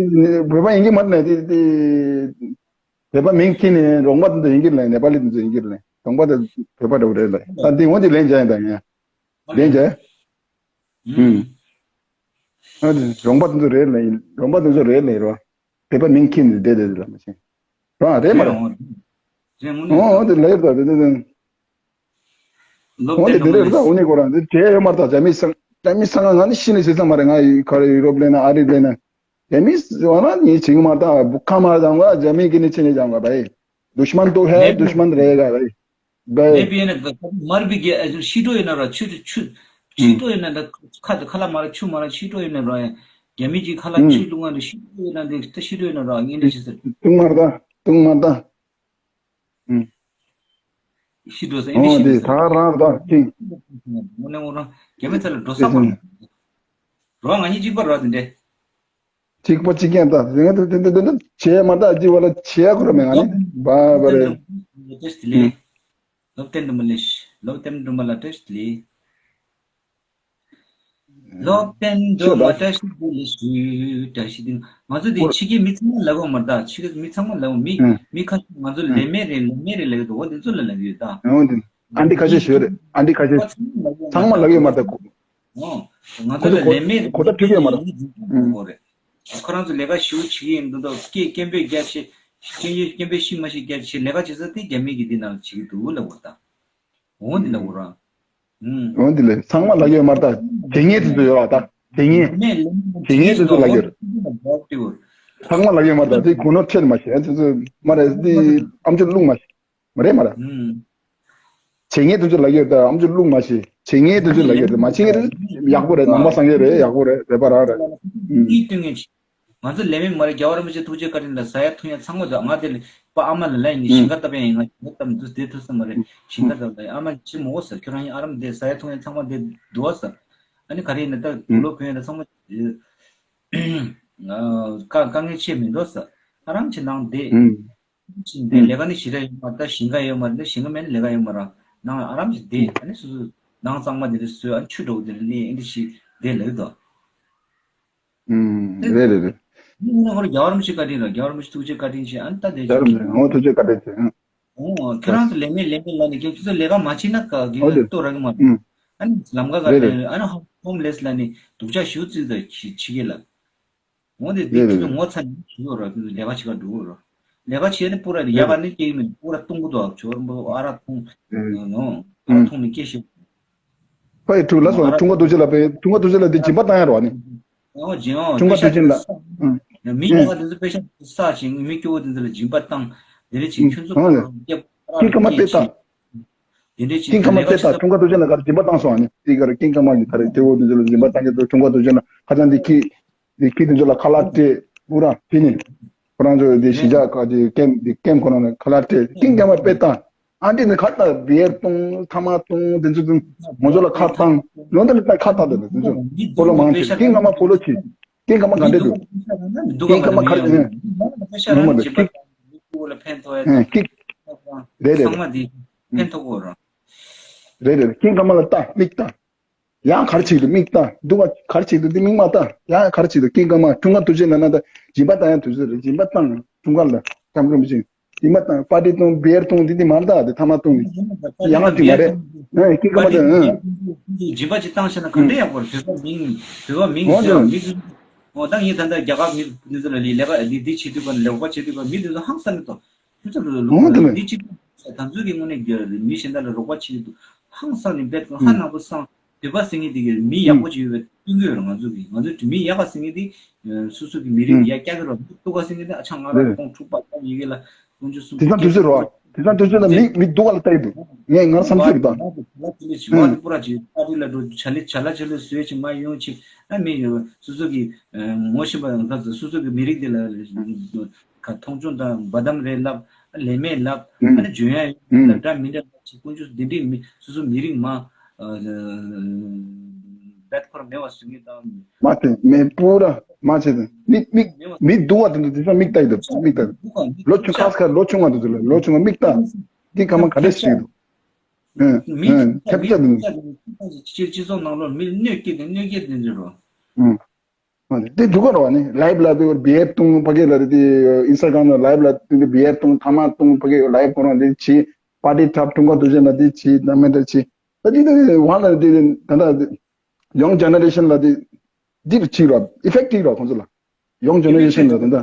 བོད་པ་ཡིན་གྱི་མ་རེད་ནས་དེ་དེ། བོད་པ་མིང་ཁྱེར་ནས་རོང་པ་དེ་ཚོ་ཡིན་གྱི་རེད་ནེ་པ་ལི་དེ་ཚོ་ཡིན་གྱི་རེད་ནས་རོང་པ་དེ་བོད་པ་འདྲ་བོ་རེད་ལ་ད་དེ་འོན་ཏེ་ལན་འཇལ་ཡིན་ད་ཡིན། ལན་འཇལ། ཨུམ། ཨ་རོང་པ་དེ་ཚོ་རེད་ལ་ཡིན་རོང་པ་དེ་ཚོ་རེད་ལ་ཡིན་རོ། བོད་པ་མིང་ཁྱེར་ནས་བསྡད་བསྡད་ལ་མ་ཤེས། རང་རེད་མ་རེད། རེད་དངོས་གནས། ཨོ་དེ་ལས་ད་དེ་དེ་དེ། ལོབ་ཨོ་དེ་དེ་རེད་ད་ཨོ་ནི་ཁོ་རང་དེ་དེ་ཡོད་མ་རེད་ད་རྒྱ་མི་སང་རྒྱ་མི་སང་ང་ནི་ཤི་ནས་ཟེར་ས་མ་རེད་ང་ཡི་ཁ་རེ་ཡུ་རོབ་ལེན་ན་ཨ་རི་ལེན་ན། རྒྱ་མི་ཟེར་བ་ན་ངས་བྱེད་གི་མ་རེད་ད་བུ་ཁ་མ་རེད་ད་ང་རྒྱ་མི་གི་ནི་ཆེ་ནས་ཀྱང་ག་བ་ཡི། دشمن تو ہے دشمن رہے گا بھائی. ལེ་པི་ཡེ་ན་མར་བི་གེ་ཨ་ཤི་ཏོ་ཡེ་ན་ར་ཆུ་ཆུ་ཤི་ཏོ་ཡེ་ན་ད་ཁ་ཁ་ལ་མ་ར་ཆུ་མ་ར་ཤི་ཏོ་ཡེ་ན་ར་ཡ་རྒྱ་མི་གི་ཁ་ལ་ཆུ་ལུང་ང་ར་ཤི་ཏོ་ཡེ་ན་དེ་ཤི་ཏོ་ཡེ་ན་ར་ངན་འདྲ་ཤི་ཟེར། ཏུང་མར་ད་ཏུང་མར་ད། ཨུམ། ཤི་འགྲོ་ས་ཨེ་འདྲ་ཨོ་ཤི་འགྲོ་དེ་ས། ད་རང་རང་ཅིང་། དངོས་གནས་ངོ་རང་རྒྱ་མི་ཚ་ལ་འགྲོ་ས་ཅིང་མ་ཅིང་། རོ་ང་གཉིས་གཅིག་པ་རོ་དེ་འདྲས། གཅིག་པ་གཅིག་རྐྱང་ད་དེ་ང་དེ་དེ་དེ་དེ་བྱས་མ་ད་ཅི་བ་ལ་བྱས་ཁོ་ར་མེད་ང་ནི་བ་བ་རེད། བཀྲ་ཤིས་བདེ་ལེགས། ལོ་བསྟན་སྒྲོལ་མ་ལེགས། ལོ་བསྟན་སྒྲོལ་མ་ལ་བཀྲ་ཤིས་བདེ་ལེགས། ལོ་བསྟན་སྒྲོལ་མ་བཀྲ་ཤིས་བདེ་ལེགས་ཞུ། བཀྲ་ཤིས་བདེ་ལེགས། ང་ཚོ་འདི་ཕྱི་རྒྱལ་མི་ཚང་མ་ལབ་དགོས་མ་རེད་ད། ཕྱི་རྒྱལ་མི་ཚང་མ་ལབ་དགོས། མི་མི་ཁ་ཤས་ང་ཚོ་ལས་མེད་རེད་ལས་མེད་རེད་ལབ་ཀྱི་འདུག་འོ་འདི་ཚོ་ལ་ལབ་ཀྱི་ཡོད་ད། འོ་འདི་ཨ་འདི་ཁ་ཤས་ཞུ་རེད། ཨ་འདི་ཁ་ཤས་ཚང་མ་ལབ་ཡོད་མ་རེད་ད། ཨོ། ང་ཚོ་ལ་ལས་མེད་གོ་ཐབས་ཁྲིད་ཡོད་མ་རེད། ཨུམ། ཁོ་རང་ཚོ་ལས་ཀ་ཞེ་པོ་བྱེད་ཀྱི་ཡིན་འདུག་ད་སྐད་སྐད་འབོད་རྒྱག་བྱེད། སྐད་སྐད་འབོད་ཤིག་མ་ཤིག་རྒྱག་བྱེད། ལས་ཀ་བྱེད་ས་དེ་རྒྱ་མི་གི་འདི་ནང་བྱེད་ཀྱི་འདུག་ལབ་དགོས་ད། འོ་འདི་ལབ་དགོས་ར། ཨུམ། འོ་འདི་ལས་ཚང་མ་ལབ་ཡོད་མ་རེད་ད། དེ་ངས་དེ་ཚོ་ཡོད་ར་ད། དེ་ངས་དེ་ངས་དེ་ཚོ་ལབ་ཡོད་རེད། ཚང་མ་ལབ་ཡོད་མ་རེད་ད། དེ་གོ་ནོར་ཁྲེལ་མ་བྱེད། དེ་ཚོ་མ་རེད་དེ་ཨམ་ཅོག་བླུག་མ་བྱེད། མ་རེད་མ་རེད། ཨུམ། བྱེད་ངེས་དུ་ཅི་ལ་ཡོད་ད་ཨམ་ཅོག་བླུག་མ་ཤེས། བྱེད་ངེས་དུ་ཅི་ལ་ཡོད་ད་མ་བྱེད་ངེས་དུ་ཡག་པོ་རེད། ནང་པ་སངས་རྒྱས་རེད། ཡག་པོ་རེད། རེད་པ་ར་རེད། ཨུམ། ང་ཚོ་ལས་མེད་མ་རེད། རྒྱལ་བ་རིན་པོ་ཆེ་ཐུགས་རྗེ་བཀའ་དྲིན་ལ་ཟ་ཡ་འཐུང་ཡ་ཚང་མ་འདུག་ང་དེ་ལ་པ་ཨ་མ་ལ་ལ་ཡིན་ཞིང་ཁ་བཏབ་ཡ་ཡིན། ང་ཞིང་ཁ་བཏབ་འདུག་བསྡད་ཐུབ་ས་མ་རེད། ཞིང་ཁ་བཏབ་ལ་ཨ་མ་ཅི་མོ་ཟེར་ཁྱོད་རང་ཡིན་ཨ་རམ་དེ་ཟ་ཡ་འཐུང་ཡ་ཚང་མ་འདི་འདུག་ཟེར། ཨ་ནི་ག་རེ་ཡིན་ན་ད་དུག་ལོག་གོན་ཡ་ད་ཚང་མ་དཀའ་ངལ་ཆེ་མི་འདུག་ཟེར། ཨ་རམ་ཆེ་ནང་བསྡད། ཅིག་འདི་ལས་ཀ་ནི་ཞེ་དྲག་ཡོད་མ་རེད། ད་ཞིང་ཁ་ཡོད་མ་རེད། ད་ཞིང་ཁ་མེད་ན་ལས་ཀ་ཡོད་མ་རེད། ནང་ཨ་རམ་ཞིག་བསྡད། ཨ་ནི་སོ་སོ་ནང་གཙང་མ་འདི་འདྲ་བཟོས། ཨ་ནི་ཆུ་འདྲ་བོ་འདི་འདྲ་ནི་ཨེ་འདྲ་ཞིག་བསྡད་ལབ་དོ། ཨུམ། རེད་རེད་རེད། ནི་ངོ་ཧོར་རྒྱལ་བ་རིན་པོ་ཆེ་བཀའ་དྲིན་རེད། རྒྱལ་བ་རིན་པོ་ཆེ་ཐུགས་རྗེ་བཀའ་དྲིན་ཆེ། ཨ་ནི་ད་དེ་རྒྱལ་བ་རིན་པོ་ཆེ་ངོ་ཐུགས་རྗེ་བཀའ་དྲིན་ཆེ། ཨུམ། ཨོ་ཁྱེད་རང་ཚོ་ལས་མེད་ལས་མེད་ལ་ནི་ཁྱེད་ཚོ་ལས་ཀ་མ་བྱེད་ན་ག་གི་ཨོ་དེ་ལྟོ་ར་གི་མ་རེད། ཨུམ། ཨ་ནི་ལམ་ཁ་ག་རེད་རེད། ཨ་ནི་ཧོམ་ལེས་ལ་ནི་སྡུག་ཅག་ཞུ་རྩིས་ད་ཕྱི་ཕྱི་རྒྱལ་ལ། འོ་དེ་དེ་རེད་ཁྱོད་རེད། ངོ་ཚ་ནས་ཞུ་རོགས་ར། ཁྱོད་ལས་ཀ་བྱེད་ག་འགྲོ་རོགས། ལས་ཀ་བྱས་ནས་པུ་ར་ཡ་རེད་ག་རེད། ནི་སྐྱེ་གི་མིན། པུ་ར་གཏོང་གི་འདུག་ཆོར་འབོ་ཨ་ར་ཐུང་། རེད། ཨ་ར་ཐུང་ནི་སྐྱེ་ཤེས། ཕ་ཡི་ཕྲུག་ལ་སོང་ཨ་ར་འཁྲུངས་སྐར་དུས་ཆེན་ལ་པའི་འཁྲུངས་སྐར་དུས་ཆེན་ལ་དེ་སྦྱིན་པ་བཏང་ཡ་རོགས་ནི། ཨོ་སྦྱིན་ཨོ་འཁྲུངས་སྐར་དུས་ཆེན་ལ། ཨུ། མི་ཡག་ག་དེ་ཚོ་པེ་ཤ་ས་ཞིང་མི་སྐྱོ་བོ་དེ་ཚོ་ལ་སྦྱིན་པ་བཏང་། དེ་རེད་ཅིག་ཁྱོད་ཚོ་ཨོ་རེད། སྐྱེ་ཀིང་ཀ་མ་དཔེ་བཏང་། དེ་འདྲས་ཅིག་ཀིང་ཀ་མ་དཔེ་བཏང་། འཁྲུངས་སྐར་དུས་ཆེན་ལ་ག་རེ་སྦྱིན་པ་བཏང་སོང་ཨ་ནི། དེ་ག་རེ་ཀིང་ཀ་མ་གི་ད་རེས་སྐྱེ་བོ་དེ་ཚོ་ལ་སྦྱིན་པ་བཏང་གི་འདུག་འཁྲུངས་སྐར་དུས་ཆེན་ལ་ཁ་སང་དེ་ཁྱི། དེ་ཁྱི་དེ་ཚོ་ལ་ཁ་ལག་སྤྲད། པུ་ར་ཕི་ནི། ཁོ་རང་ཚོ་དེ་གཞིས་ཆགས་ཁ་དེ་ཀེམ་དེ་ཀེམ་ཁོ་རང་ལ་ཁ་ལག་སྤྲད། ཀིང་ཀ་མ་དཔེ་བཏང་། ཨ་འདི་ནི་ཁ་བཏང་། བི་ཡར་བཏུང་། ཐ་མག་བཏུང་། དེ་ཚོ་ཚོ་ང་ཚོ་ལ་ཁ་བཏང་། ནོར་འདི་ལ་ཁ་བཏང་། དེ་ཚོ་སྤོ་ལོ་མང་ཆེ་ཀིང་ཀ་མ་སྤོ་ལོ་ཆེ། ཀིང་ཀ་མ་ག་འདྲས་འདུག་ཀིང་ཀ་མ་ག་རེ་ནོར་མ་འདུག་ཀིང་། རེད་རེད། ཀིང་ཀ་མ་ལ་ལྟ། མིག་ལྟ། ཡང་ག་རེ་བྱེད་ཀྱི་འདུག་མིག་ལྟ། སྡུག་ག་ག་རེ་བྱེད་ཀྱི་འདུག་དེ་མིག་མ་ལྟ། ཡང་ག་རེ་བྱེད་ཀྱི་འདུག་ཀིང་ཀ་མ་འཁྲུངས་སྐར་དུས་ཆེན་ལ་ན་ད་སྦྱིན་པ་བཏང་ཡང་དུས་ཚོད་རེད། སྦྱིན་པ་བཏང་འཁྲུངས་སྐར་ལ་སྐྱབས་མགོན་མི་ཆེན་སྦྱིན་པ་བཏང་པར་ཊི་བཏང་བི་ཡར་བཏུང་འདི་འདི་མ་ལྟ། དེ་ཐ་མག་བཏུང་ནི་ཡང་ང་ཅིག་མ་རེད། ཨེ་ཀིང་ཀ་མ་དེ་ཨེ། སྦྱིན་པ་ཅིག་བཏང་ཤེ་ན་ག་འདྲ་ཡག་པོ་རེད། བོད་པ་མིང་བོད་པ་མིང་ཟེར་བ་མིང་ཨོ་ད་ངས་ད་ལྟ་རྒྱ་གར་མི་འདི་ཚོ་ལ་ལས་ལས་ཀ་འདི་འདི་བྱེད་དུས་ག་ལས་ཀ་བྱེད་དུས་ག་མི་འདི་ཚོ་ཧང་སང་གི་འདུག་ཁྱོད་ཚོ་ལ་ལུང་ཨོ་དེ་ལ་ལ་འདི་ཅིག་ད་ཚོད་ཀྱི་དངོས་གནས་རྒྱ་མི་གཞན་དག་ལ་རོགས་པ་བྱེད་ཀྱི་འདུག་ཧང་སང་ནས་འབད་ཧ་ནག་པོ་སང་བོད་པ་ཟེར་མཁན་དེ་གི་མི་ཡག་པོ་ཅིག་ཡོད་པའི་སྟོན་གྱི་ཡོད་རེད། ང་ཚོ་གི་ང་ཚོ་མི་ཡག་པ་ཟེར་མཁན་དེ་སོ་སོ་གི་མི་རིགས་ཡ་སྐྱག་གི་རོགས་སྟུག་པ་ཟེར་མཁན་དེ་ཨ་ཆང་ང་ར་ཁོང་འཁྲུག་པ་ཀྱག་ཡི་གེ་ལ་ཁོང་ཚོ་སུ་དེ་ཚང་དུས་ཚོད་རོགས། དེ་ཚང་དུས་ཚོད་ལ་མི་མི་སྡུག་པ་ལ་ལྟ་ཡི་འདུག་ངས་ང་བསམ་ཚུལ་རེད་ད། ང་དེ་པུ་ར་ཅི་ལི་ཆི་ང་དེ་པུ་ར་ཅི་པ་ཏི་ལ་འགྲོ་ཆ་ལི་ཆ་ལ་ཆ་ལི་བཟོས་ཅི་མ་ཡོང་ཅི་ཨ་མི་ཡོད་སོ་སོ་གི་ངོ་ཤེས་པ་ཡང་ད་སོ་སོ་གི་མི་རིགས་དེ་ལ་ཁ་མཐོང་ཆུང་དང་བ་དམ་རེད་ལབ། ལས་མེད་ལབ། ཨ་ནི་འཇོན་ཡ་ཡོད་ལབ། འདྲ་མི་འདྲ་ལབ་ཅིག་ཀུན་སྤྱོད་འདི་འདྲའི་མི་སོ་སོ་མི་རིགས་མ་བེད་ཁོ་ར་མེད་པ་བཟོ་ངེས་དང་། མ་དེ་མེད་པུ་ར་མ་བྱེད་དེ་མི་མི་མི་སྡུག་པ་དེ་འདུག་དེ་ཚོ་མིག་ལྟ་ཡི་འདུག་མིག་ལྟ་ལོ་ཆུང་ཁ་ཁ་ལོ་ཆུང་བ་དེ་ཚོ་ལ་ལོ་ཆུང་བ་མིག་ལྟ་འདི་ག་མ་ག་འདྲས་ཤིག་འདུག་ཨ་ཨ་ཁྱབ་ཆ་འདུག་སྤྱི་སྤྱི་ཚོགས་ནང་ལོགས་མི་གནོད་སྐྱེལ་དེ་གནོད་སྐྱེལ་དེ་འདྲ་རོ། ཨ། དེ་འདུག་ག་རོ་ནི་ལའིབ་ལ་དེ་བི་ཡར་བཏུང་ཕ་གི་ལ་རེད་དེ་ཨིན་སི་ཊ་གྷ་རམ་ལ་ལའིབ་ལ་དེ་བི་ཡར་བཏུང་ཐ་མག་བཏུང་ཕ་གི་ལའིབ་ཁོ་རང་དེ་བྱེད་པར་ཊི་འཁྲབ་འཁྲུངས་སྐར་དུས་ཆེན་ལ་དེ་བྱེད་ན་མེད་དེ་བྱེད་ད་དེ་དེ་ཝང་ལ་དེ་ད་ད་དེ་ཡོང་ཇེ་ནེ་རེ་ཤན་ལ་དེ་འདི་རུ་བྱེད་རོ་ཨི་ཕེག་ཊིབ་རོ་ཁོང་ཚོ་ལ་ཡོང་ཇེ་ནེ་རེ་ཤན་ལ་དེ་ད་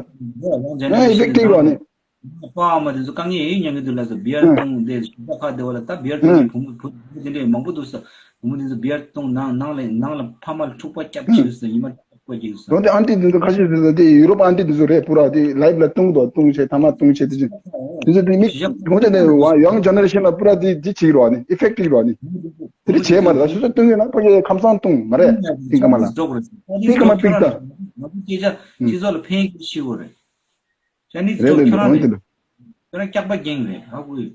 ཨི་ཕེག་ཊིབ་རོ་ནི། ཕ་མ་དེ་ཚོ་དཀའ་ངལ་ཡོད་མྱོང་གི་འདུག་ལ་ཟེར། བི་ཡར་ཨ་གཏོང་དེ་ཞིང་ཁ་ཁ་བདེ་བ་ལ་ད་བི་ཡར་གཏོང་ཨ་གི་བུ་མོ་བུ་མོ་དེ་འདྲས་མང་པོ་འདུག་ཟེར། བུ་མོ་དེ་ཚོ་བི་ཡར་གཏོང་ནང་ནང་ལ་ནང་ལ་ཕ་མ་ལ་འཁྲུག་པ་སྐྱབས་ཨ་བྱེད་ཟེར། ཉི་མ་བཀོད་ཀྱི་ཟེར། འོན་ཏེ་ཨན་ཏི་དེ་ཚོ་ཁ་ཤས་དེ་ཚོ་དེ་ཡུ་རོབ་ཨན་ཏི་དེ་ཚོ་རེད། པུ་ར་དེ་ལའིབ་ལ་གཏོང་དོ་གཏོང་བྱེད་ཐ་མག་གཏོང་བྱེད་དེ་ཚོ་དེ་ཚོ་དེ་མི་ཞི་འོན་ཏེ་ནས་ཡང་ཇེ་ནེ་རེ་ཤན་ལ་པུ་ར་དེ་དེ་བྱེད་རོགས་ནི་ཨི་ཕེག་ཊིབ་རོགས་ནི་དེ་རེ་བྱེད་མ་རེད། ད་སོ་སོ་གཏོང་ཡོད་ན་ཕ་གི་ཁམས་སངས་གཏོང་མ་རེད། ཏིང་ཀ་མ་ལ་ཏིང་ཀ་མ་པིག་ད་སྤྱི་ཚོགས་ལ་ཕན་གྱི་ཤི་བོ་རེད། ཅ་ནི་རེད་ཚོ་རེད་ཁྱོད་རང་རེད། རེད། དེ་རང་སྐྱག་པ་རྒྱན་རེད། ཧ་གོ་ཡོད།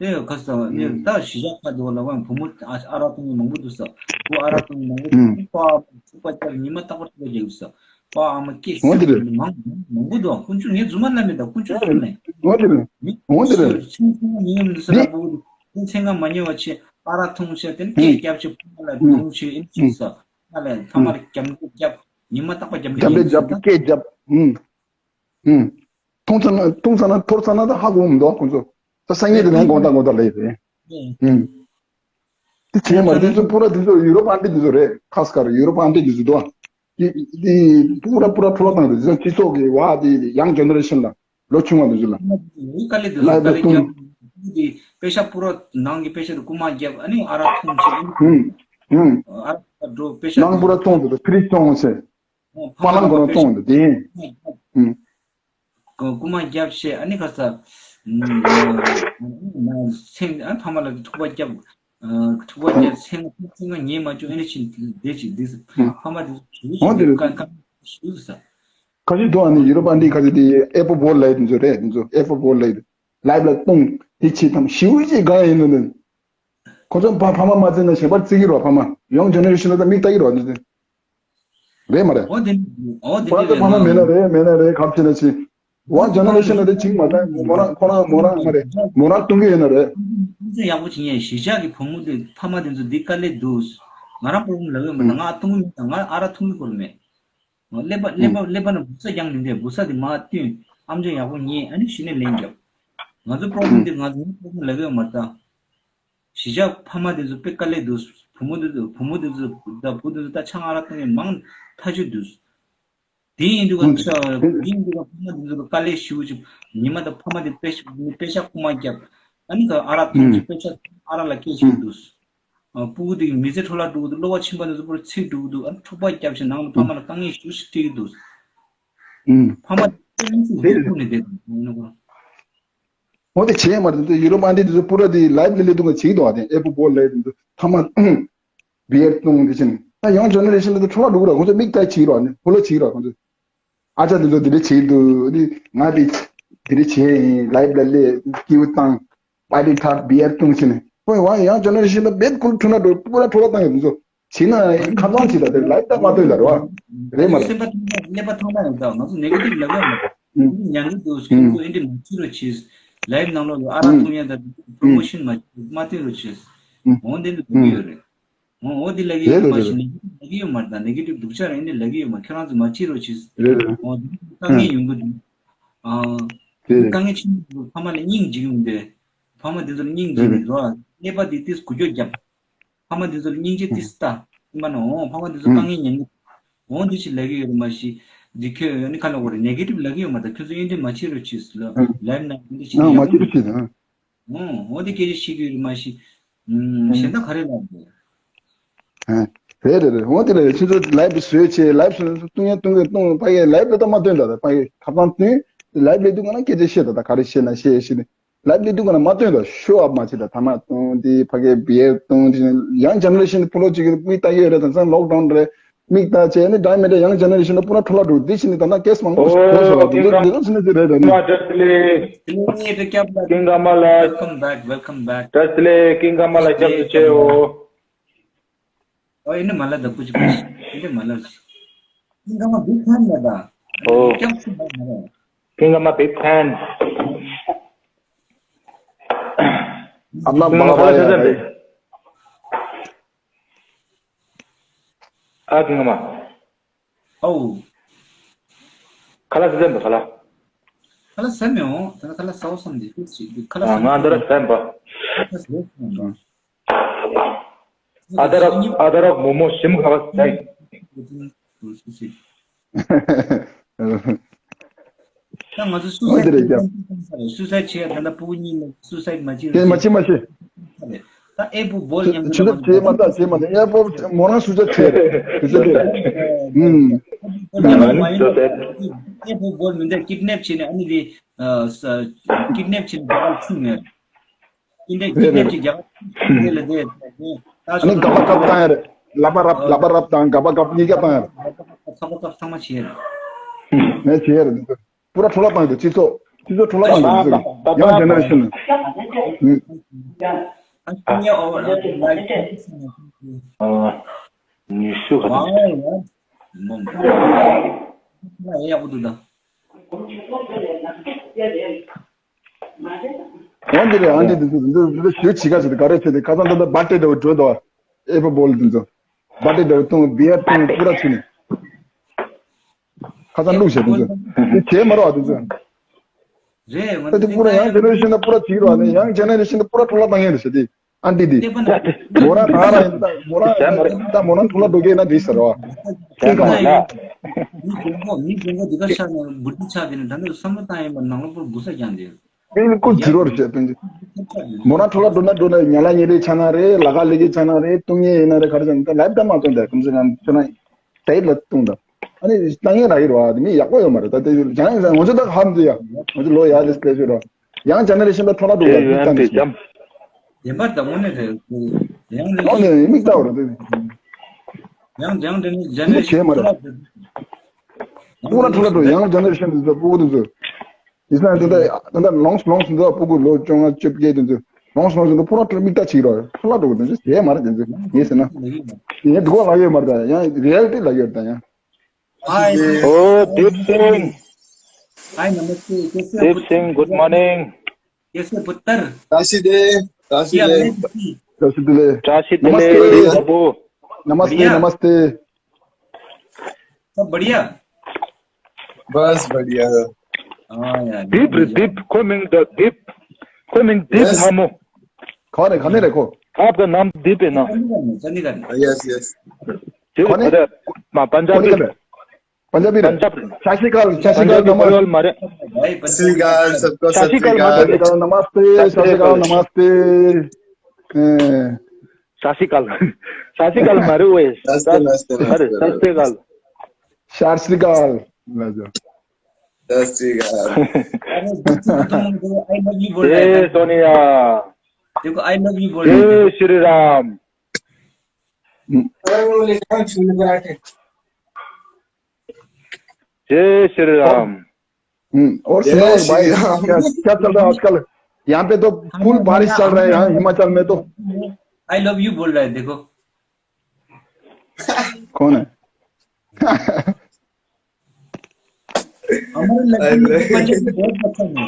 དེ་ཡོད་ཁ་ས་ནས་ད་གཞིས་ཆགས་ཁག་དེ་བ་ལ་བ་བུ་མོ་ཨ་ཨ་རག་འཐུང་མཁན་མང་པོ་འདུག་ས། བུ་ཨ་རག་འཐུང་མཁན་མང་པོ་འདུག་ས། ཕ་ཐུག་པ་རྒྱབ་ཉི་མ་རྟག་པར་ཐུག་པ་རྒྱག་ཡོད་ས། ཕ་ཨ་མ་སྐད་ཟེར་མང་མང་པོ་འདུག་དཀོན་མཆོག་ངས་རྫུན་མ་ལབ་མེད། ད་དཀོན་མཆོག་གསུངས་ནས། འོ་དེ་རེད། འོ་དེ་རེད། ཆུང་ཆུང་ཉིན་ཡོད་འདུག་ས། ད་བུ་ཆུང་ཆུང་མ་ཉེས་པ་ཆེ་ཨ་རག་འཐུང་ཆེ་དེ་ནི་སྐད་རྒྱབ་ཆེ་ཕ་མ་ལ་འཐུང་ཆེ་ཨེ་ཆེ་ས། ཨ་ལས་ཐ་མར་རྒྱབ་འདེགས་རྒྱབ། ཉི་མ་རྟག་པར་རྒྱབ་འདེགས་རྒྱབ་རྒྱབ་རྒྱབ་སྐད་རྒྱབ། ཨུམ། ཨུམ། འཐུང་ཚར་ན་འཐུང་ཚར་ན་འཐོར་ཚར་ན་ད་ཧ་གོ་མི་འདུག་ཁོང་ཚོ། ད་སང་ཉིན་དེ་ནས་དགོང་དག་དགོང་དག་ལས་རེད། ཨུམ། དེ་བྱས་མ་དེ་ཚོ་པུ་ར་དེ་ཚོ་ཡུ་རོབ་ཨ་འདྲེ་དེ་ཚོ་རེད། ཁ་སྐར་ཡུ་རོབ་ཨ་འདྲེ་དེ་ཚོ་འདུག་དེ་དེ་པུ་ར་པུ་ར་འཕྲོ་བརླག་བཏང་དེ་ཚོ་སྤྱི་ཚོགས་ཀྱི་བ་དེ་ཡང་ཇེ་ནེ་རེ་ཤན་ལ་ལོ་ཆུང་བ་དེ་ཚོ་ལ། དཀའ་ལས་དེ་ཚོ་ལ་དཀའ་ལས་བཏུང་། རྒྱབ། དེ་པེ་ཤ་པུ་ར་ནང་གི་པེ་ཤ་དེ་རྐུ་མ་རྒྱབ། ཨ་ནི་ཨ་རག་འཐུང་བྱས། ཨུམ། ཨུམ། ཨ་རག་འགྲོ་པེ་ཤ་ནང་དེ་པུ་ར་བཙོང་དེ་ཚོ་ཕི་རི་བཙོང་བྱས། ཕ་ལང་གོ་ནོ་གཏོང་འདུག་དེ། རྐུ་མ་རྒྱབ་བྱས། ཨ་ནི་ཁ་ས་མཚན་ཨ་ཕ་མ་ལ་ཐུག་པ་རྒྱབ། ཐུག་པ་རྒྱབ་མཚན་མཚན་ཉན་མ་བྱུང་། ཨ་ནི་ཕྱིན་བསྡད་ཅིག་འདི་ཕ་མ་དེ་ཚོ་ཞུ་ཞུ་ཀ་ཀ་ཞུ་ས། ཁ་ཅིག་ཐོག་ཨ་ནི་ཡུ་རོབ་ཨ་འདི་ཁ་ཅིག་དེ་ཨེ་པོ་བོར་ལའི་དེ་ཚོ་རེད། དེ་ཚོ་ཨེ་པོ་བོར་ལའི་ལའིབ་ལ་གཏོང་དེ་ཆེ་ཐམ་ཞུ་ཅིག་ག་ཡིན་ནོ་ནི། ཁོ་ཚོ་ཕ་ཕ་མ་མ་བརྩིས་ན་གཞན་པར་བརྩི་གི་རོ། ཕ་མ་ཡོང་ཇེ་ནེ་རེ་ཤན་ལ་ད་མིག་ལྟ་གི་རོ་འདི་དེ། རེད་མ་རེད། འོ་དེ་འོ་དེ་ཕ་དེ་ཚོ་ཕ་མ་མེད་ན་རེད། མེད་ན་རེད། ག་རེ་བྱས་ན་ཅི། ཝང་ཇེ་ནེ་རེ་ཤན་ལ་དེ་བྱིངས་མ་ད་མོ་རང་ཁོ་རང་མོ་རང་མ་རེད། མོ་རང་གཏོང་གི་ཡོད་ན་རེད། ཁོང་ཚོ་ཡག་པོ་བྱེད་ཉན་གཞིས་ཆགས་ཀྱི་བུ་མོ་དེ་ཕ་མ་དེ་ཚོ་འདི་དཀའ་ལས་འདུག་ང་རང་པོ་རུམ་ལ་ཡོད་མ་ད་ང་གཏོང་གི་མེད། ད་ང་ཨ་རག་འཐུང་གི་སྐོར་མེད། ཀླད་པ་ཀླད་པ་ཀླད་པ་ནང་འབུ་ཚ་རྐྱང་མི་འདུག་འབུ་ཚ་དེ་མར་བཏོན། ཨམ་ཅོག་ཡག་པོ་ཉན། ཨ་ནི་གཞི་ནས་ལན་རྒྱབ། ང་ཚོ་པོ་རུམ་དེ་ང་ཚོ་པོ་རུམ་ལ་ཡོད་མ་ད། གཞིས་ཆགས་ཕ་མ་དེ་ཚོ་དཔེ་དཀའ་ལས་འདུག་བུ་མོ་དེ་ཚོ་བུ་མོ་དེ་ཚོ་དང་བུ་དེ་ཚོ་ད་ཆང་ཨ་རག་འཐུང་མཁན་མང་ཐག་ཆོད་འདུག་དེ་ཡིན་དུས་ཀ་ཆ་དེ་ཡིན་དུས་ཀ་ཕ་མ་དེ་ཚོ་ལ་དཀའ་ལས་ཞེ་པོ་ཅིག་ཉི་མ་དང་ཕ་མ་དེ་དཔེ་དཔེ་ཤག་རྐུ་མ་རྒྱབ། ཨ་ནི་ད་ཨ་རག་འཐུང་ཅིག་དཔེ་ཤག་ཨ་རག་ལ་སྐྱེལ་ཞིག་འདུག་ཨ་སྤུ་གུ་དེ་མི་ཚེ་འཕྲོ་བརླག་འགྲོ་གི་འདུག་གློ་བ་ཆེན་པོ་དེ་ཚོ་པུ་ར་ཚིག་འགྲོ་གི་འདུག་ཨ་ནི་འཁྲུག་པ་རྒྱབ་བྱས་ནང་ལ་ཕ་མ་ལ་དཀའ་ངལ་ཞེ་པོ་ཅིག་སྤྲད་ཀྱི་འདུག་ཕ་མ་དེ་ཚོ་ཡིན་དུས་ཁུག་ནས་བསྡད་འདུག་འོ་དེ་བྱས་མ་རེད། འདི་ཡུ་རོབ་ཨ་འདི་འདི་ཚོ་པུ་ར་འདི་ལའིབ་ལ་སླེབས་འདུག་ག་བྱེད་ཀྱི་འདུག་ག་དེ་ཨེ་པོ་བོ་ལའིབ་འདི་ཚོ་ཐ་མ་བི་ཡར་བཏུང་འདི་ཕྱིན་ད་ཡང་ཇེ་ནེ་རེ་ཤན་འདི་ཚོ་འཕྲོ་བརླག་འགྲོ་གི་ར། ཁོང་ཚོ་མིག་ལྟ་བྱེད་ཀྱི་ར། ནི་ཕོ་ལོ་བྱེད་ཀྱི་ར། ཁོང་ཚོ་ཨ་ཅག་འདི་ཚོ་འདི་འདྲ་བྱེད་ཀྱི་འདུག་འདི་ང་འདི་འདི་འདྲ་བྱས་ཡིན། ལའིབ་ལ་སླེབས་སྐྱིད་པོ་བཏང་། པར་ཊི་འཁྲབ། བི་ཡར་བཏུང་ཕྱིན་ནས་ཁོ་ཡང་ཡང་ཇེ་ནེ་རེ་ཤན་ལ་རྦད་ཁུལ་འཁྲུལ་ན་འགྲོ། པུ་ར་འཕྲོ་བརླག་བཏང་ཡོད། འདི་ཚོ་བྱས་ན་ཁ་སང་བྱས་ད་དེ་ལའིབ་ད་མ་ཐོན་ད་རེད་བ། རེད་མ་རེད། སེམས་པ་ཐང་ཐང་ལབ་ད་ང་ཚོ་ནེ་གེ་ཊིབ་ལབ་ཡ་མ་རེད། ཉན་གི་འདུག་ཁྱོད་ཚོ་ཨེ་འདྲ་མ་བྱེད་རོགས་བྱེད། ལའིབ་ནང་ལོགས་ལ་ཨ་རག་འཐུང་ཡ་ད་པྲོ་མོ་ཤན་མ་མ་སྟོན་རོགས་བྱེད། འོ་འདི་འདྲ་ལབ་ཀྱི་ཡོད་རེད། འོ་འོ་འདི་ལབ་ཀྱི་ཡོད་རེད་མ་གཞི་ནེ་གེ་ཊིབ་ལབ་ཀྱི་ཡོད་མ་རེད། ད་ནེ་གེ་ཊིབ་སྡུག་ཅག་རེད། ཨེ་འདྲ་ལབ་ཀྱི་ཡོད་མ། ཁྱོད་རང་ཚོ་མ་བྱེད་རོགས་བྱེད། འོ་འདི་དཀའ་ངལ་ཡོང་གི་འདུག་ཨ་དཀའ་ངལ་ཆེན་པོ་འདུག་ཕ་མ་ལ་སྙིང་རྗེ་གི་མི་འདུག་ཕ་མ་འདི་ཚོ་ལ་སྙིང་རྗེ་གི་མི་འདུག་ཀླད་པ་འདི་ཏིས་འགུལ་སྐྱོད་རྒྱབ། ཕ་མ་འདི་ཚོ་ལ་སྙིང་རྗེ་ཏིས་ལྟ། ཨིན་པ་ན་འོ་ཕ་མ་འདི་ཚོ་དཀའ་ངལ་མྱངས་ཀྱི་འོ་འདི་ཞིག་ལབ་ཀྱི་ཡོད་རེད་མ་གཞི། འདི་ཁྱོད་ཨ་ནི་ཁ་ལ་འོ་རེད། ནེ་གེ་ཊིབ་ལབ་ཀྱི་ཡོད་མ་རེད། ད་ཁྱོད་ཚོ་ཨེ་འདྲ་མ་བྱེད་རོགས་བྱེད་ཟེར་ལབ་ན་འདི་ཞིག་ཡག་པོ་འདུག་འོ་འོ་འདི་སྐད་ཆ་བཤད་ཀྱི་ཡོད་རེད་མ་གཞི། གཞན་དག་ག་རེ་ལབ་དགོས། རེད་རེད་རེད། འོ་དེ་རེད། ཁྱོད་ཚོ་ལའིབ་བཟོས་བྱས་ལའིབ་བཟོས་བཏུང་ཡ་བཏུང་གི་བཏུང་། ཕ་གི་ལའིབ་ལ་ད་མ་སྟོན་ད། ད་ཕ་གི་ཁ་པང་བཏུང་ལའིབ་ལ་བཏུང་ག་ན་སྐད་ཆ་བཤད་ད། ད་ག་རེ་བཤད་ན་བཤད་བཤད་ནས་ལའིབ་ལ་བཏུང་ག་ན་མ་སྟོན་ད། ཤོ་ཨབ་མ་བྱེད་ད། ཐ་མ་བཏུང་དེ་ཕ་གི་བི་ཡར་བཏུང་དེ་ཡང་ཇེ་ནེ་རེ་ཤན་ཕོ་ལོ་ཅིག་གི་མིག་ལྟ་གི་ཡོད་རེད། དེང་སང་ལོག་ཌའུན་རེད། མིག་ལྟ་བྱས་ནས་འདྲ་མི་འདྲ་ཡང་ཇེ་ནེ་རེ་ཤན་ལ་པུ་ར་འཕྲོ་བརླག་འགྲོ། དེ་བྱས་ནས་ད་ན་ཀེ་སི་མང་པོ་ཞིག་འོ་འགྲོ་ཤག་པ་དེ་འདྲ་འདི་འདྲ་བྱས་ནས་དེ་རེད་ད་ནི། ཀིང་ཀ་མ་ལ་ཀིང་ཀ་མ་ལ་སྐྱབས་སུ་མཆིའོ། ཨོ་ཡིན་ན་མ་ལ་ད་ཀུ་ཅི་ཀུ་ཅི་ཡིན་ན་མ་ལ་ཅི། ཀིང་ཀ་མ་བིག་ཕན་ལ་ད། ཨོ། སྐྱབས་སུ་མཆིའོ། ཀིང་ཀ་མ་བིག་ཕན། ཨ་མ་ཀིང་ཀ་མ་ཁ་ལ་ཟས་ཟ་འདི། ཨ་ཀིང་ཀ་མ། ཨོ། ཁ་ལ་ཟས་ཟ་འདི་ཁ་ལ། ཁ་ལ་ཟས་མི་འོང་། ད་ཁ་ལ་ཟ་བ་བསམ་འདི་ཁུ་ཅི་འདི་ཁ་ལ་ཟ། ང་འདི་ར་ཟས་འབའ། ཁ་ལ་ཟས་འབའ། ཨ་ད་ར་ཨ་ད་ར་མོ་མོ་ཞིམ་ཁ་བ་ཟས། ད་ང་ཚོ་སུ་སའིད་སུ་སའིད་བྱེད་ཡ། ད་ལྟ་ཕྲུ་གུ་གཉིས་ལ་སུ་སའིད་མ་བྱེད་རོགས་མ་བྱེད་མ་བྱེད། ད་ཨེ་པོ་བོལ་མཉམ་དུ་ཇི་ལྟར་བྱེད་མ་ད་བྱེད་མ་ད། ཨེ་པོ་མོ་རང་སུ་ཇ་བྱེད་སུ་ཇ་བྱེད། ཨུམ། ཨེ་པོ་བོལ་མི་འདུག་ཀིཌ་ནེབ་བྱས་ནས་ཨ་ནི་དེ་ཀིཌ་ནེབ་བྱས་ནས་རྒྱ་གར་ཚུད་ནས། ཀིཌ་ནེབ་ཀིཌ་ནེབ་ཀྱི་རྒྱ་གར་ཚུད་ནས་ལ་དེ་ད་ཨ་ནི་ག་པ་ག་པ་བཏང་ཡ་རེད། ལག་པ་རབ་ལག་པ་རབ་དང་ག་པ་ག་པ་གཉིས་ཀ་བཏང་ཡ་རེད། ཚང་མ་ཚང་མ་བྱས་རེད། ངས་བྱས་རེད། པུ་ར་འཕྲོ་བརླག་བཏང་ཡོད་སྤྱི་ཚོགས། སྤྱི་ཚོགས་འཕྲོ་བརླག་བཏང་ཟེར། ཡང་ཇེ་ནེ་རེ་ཤན་ལ། ཨ། ཉི་ཤུ་ག་ཡག་པོ་འདུག་ད། འོན་ཏེ་རེད། ཨ་འདི་འདི་འདི་འདི་ཞུ་ཆི་ག་ཞིག་ག་རེ་བྱེད་དེ། ཁ་སང་ད་ལྟ་བྷ་ཊི་འདྲ་བོ་འགྲོ་འདུག་ཨ། ཨེ་པ་བོལ་འདི་ཚོ་བྷ་ཊི་འདྲ་བོ་བཏུང་། བི་ཡར་བཏུང་པུ་ར་ཆུ་ནི། ཁ་སང་བླུགས་བྱས་འདི་ཚོ་དེ་བྱས་མ་རོགས་འདི་ཚོ། རེད། ད་དེ་པུ་ར་ཡང་ཇེ་ནེ་རེ་ཤན་ད་པུ་ར་བྱེད་རོགས་ནི། ཡང་ཇེ་ནེ་རེ་ཤན་ད་པུ་ར་འཕྲོ་བརླག་བཏང་ཡས་རེད་ཟེར་དེ། ཨ་འདི་འདི། མོ་རང་ད་ར་ཡིན། ད་མོ་རང་ད་མོ་རང་འཕྲོ་བརླག་འགྲོ་གི་ཡིན་ན་འགྲིག་ཟེར་བ། ཁྱེད་ཀ་མ་ལ། མི་མགོ་མི་མགོ་འདི་ག་ཤ་ནས་འབུར་ཏི་ཆགས་དེ་ནས། ད་ནི་བསམ་བློ་བཏང་ཡིན་པ་ནང་ལོགས་པོར་འབུ་ས་ཀྱང་དེ། པི་ལི་ཀུ་ཛི་རོ་རེད་བཤད་པིན་ཅི། མོ་རང་འཕྲོ་བརླག་འགྲོ་ན་འགྲོ་ན། ཉལ་ལ་ཉལ་རེ་ཆ་ན་རེད། ལ་ཁ་ལི་གི་ཆ་ན་རེད། བཏུང་ཉལ་ཡིན་ན་རེད། ག་རེ་ཆ་ན་ད་ལབ་ད་མ་བཏུང་། ད་གམ་ས་གམ་ཆ་ན་ཏའི་ལ་བཏུང་ད། ཨ་ནི་ཏང་ཡིན་ར་ཡིན་རོ། ཨ་དེ་མི་ཡག་པོ་ཡོད་མ་རེད། ད་དེ་ཡང་ཡང་ང་ཚོ་ད་ཧམ་དུ་ཡ། ང་ཚོ་ལོ་ཡ་ལེ་སི་ལེ་ཤོད་རོ། ཡང་ཇེ་ནེ་རེ་ཤན་ད་འཕྲོ་བརླག་འགྲོ་གི་ཡ། ཡོད་ཡང་དེ་ཙམ། ཡིན་པར་ད་དངོས་གནས་རེད། ཡང་ཨ་ནི་མིག་ལྟ་བ་རེད་དེ། ཡང་ཡང་དེ་ནི་ཇེ་ནེ་རེ་ཤན་ད་འཕྲོ་བརླག་འགྲོ། ཡང་ཇེ་ནེ་རེ་ཤན་དེ་ཚོ་ཕྲུ་གུ་དེ་ཚོ། ཡིན་ན་དེ་འདྲ་དེ་འདྲ་ལོངས་ལོངས་འདུག་ཕྲུ་གུ་ལོ་བཅོ་ལྔ་བཅོ་བརྒྱད་དེ་ཚོ་ལོངས་ལོངས་འདུག་ཕོ་བྲང་ཁྲོད་མིག་ལྟ་ཅིག་རོ། འཕྲོ་བརླག་འགྲོ་གི་དེ་ཚོ་བྱས་མ་རེད། དེ་ཚོ་ཡིན་ཟེར་ན། ཡིན་འདུག་ལ་ཡོད་མ་རེད། ད་ཡང་རི་ཡལ་ཊི་ལ་ཡོད་རེད། ད་ཡང་། हाय। ओ दीप सिंह। हाय, नमस्ते, कैसे हो दीप पुत्र? Singh, good morning. कैसे पुत्र? राशि दे, राशि क्या दे। हाल है दीप जी? राशि दे। राशि दे, नमस्ते। दीप बाबू। नमस्ते, बढ़िया? नमस्ते। सब बढ़िया? बस बढ़िया। हाँ यार, दीप, बढ़िया। दीप, कमिंग द दीप, कमिंग दीप यस। हमो। कौन है? खाने रखो। आपका नाम दीप है ना? चंडीगढ़ में, चंडीगढ़ में। Yes, yes. ठीक है, कौन है? अरे, मा-, पंजाबी। कौन है? पंजाबी रे। पंजाब रे। सत श्री अकाल, सत श्री अकाल, पंजाबी नमस्ते। बोल मारे। भाई, सत श्री अकाल, सबको सत श्री अकाल। सत श्री अकाल, नमस्ते, सत श्री अकाल, नमस्ते। ए। सत श्री अकाल। सत श्री अकाल मारे हुए। नमस्ते, नमस्ते, अरे, नमस्ते। सत श्री अकाल। सत श्री अकाल। सत श्री अकाल। अरे, बच्चे तो तुम लोग I love you बोल रहे हैं। ए, सोनिया। देखो, I love you बोल रहे हैं। ए, श्री राम। हम्म। जय श्री राम। हम्म, और जय सुनाओ श्री भाई, राम। क्या, क्या चल रहा है आजकल? यहाँ पे तो फुल बारिश चल रहा है, यहाँ हिमाचल में तो। I love you बोल रहा है, देखो। कौन है? हमारे लड़की लोग को पंजाबी बहुत पसंद है।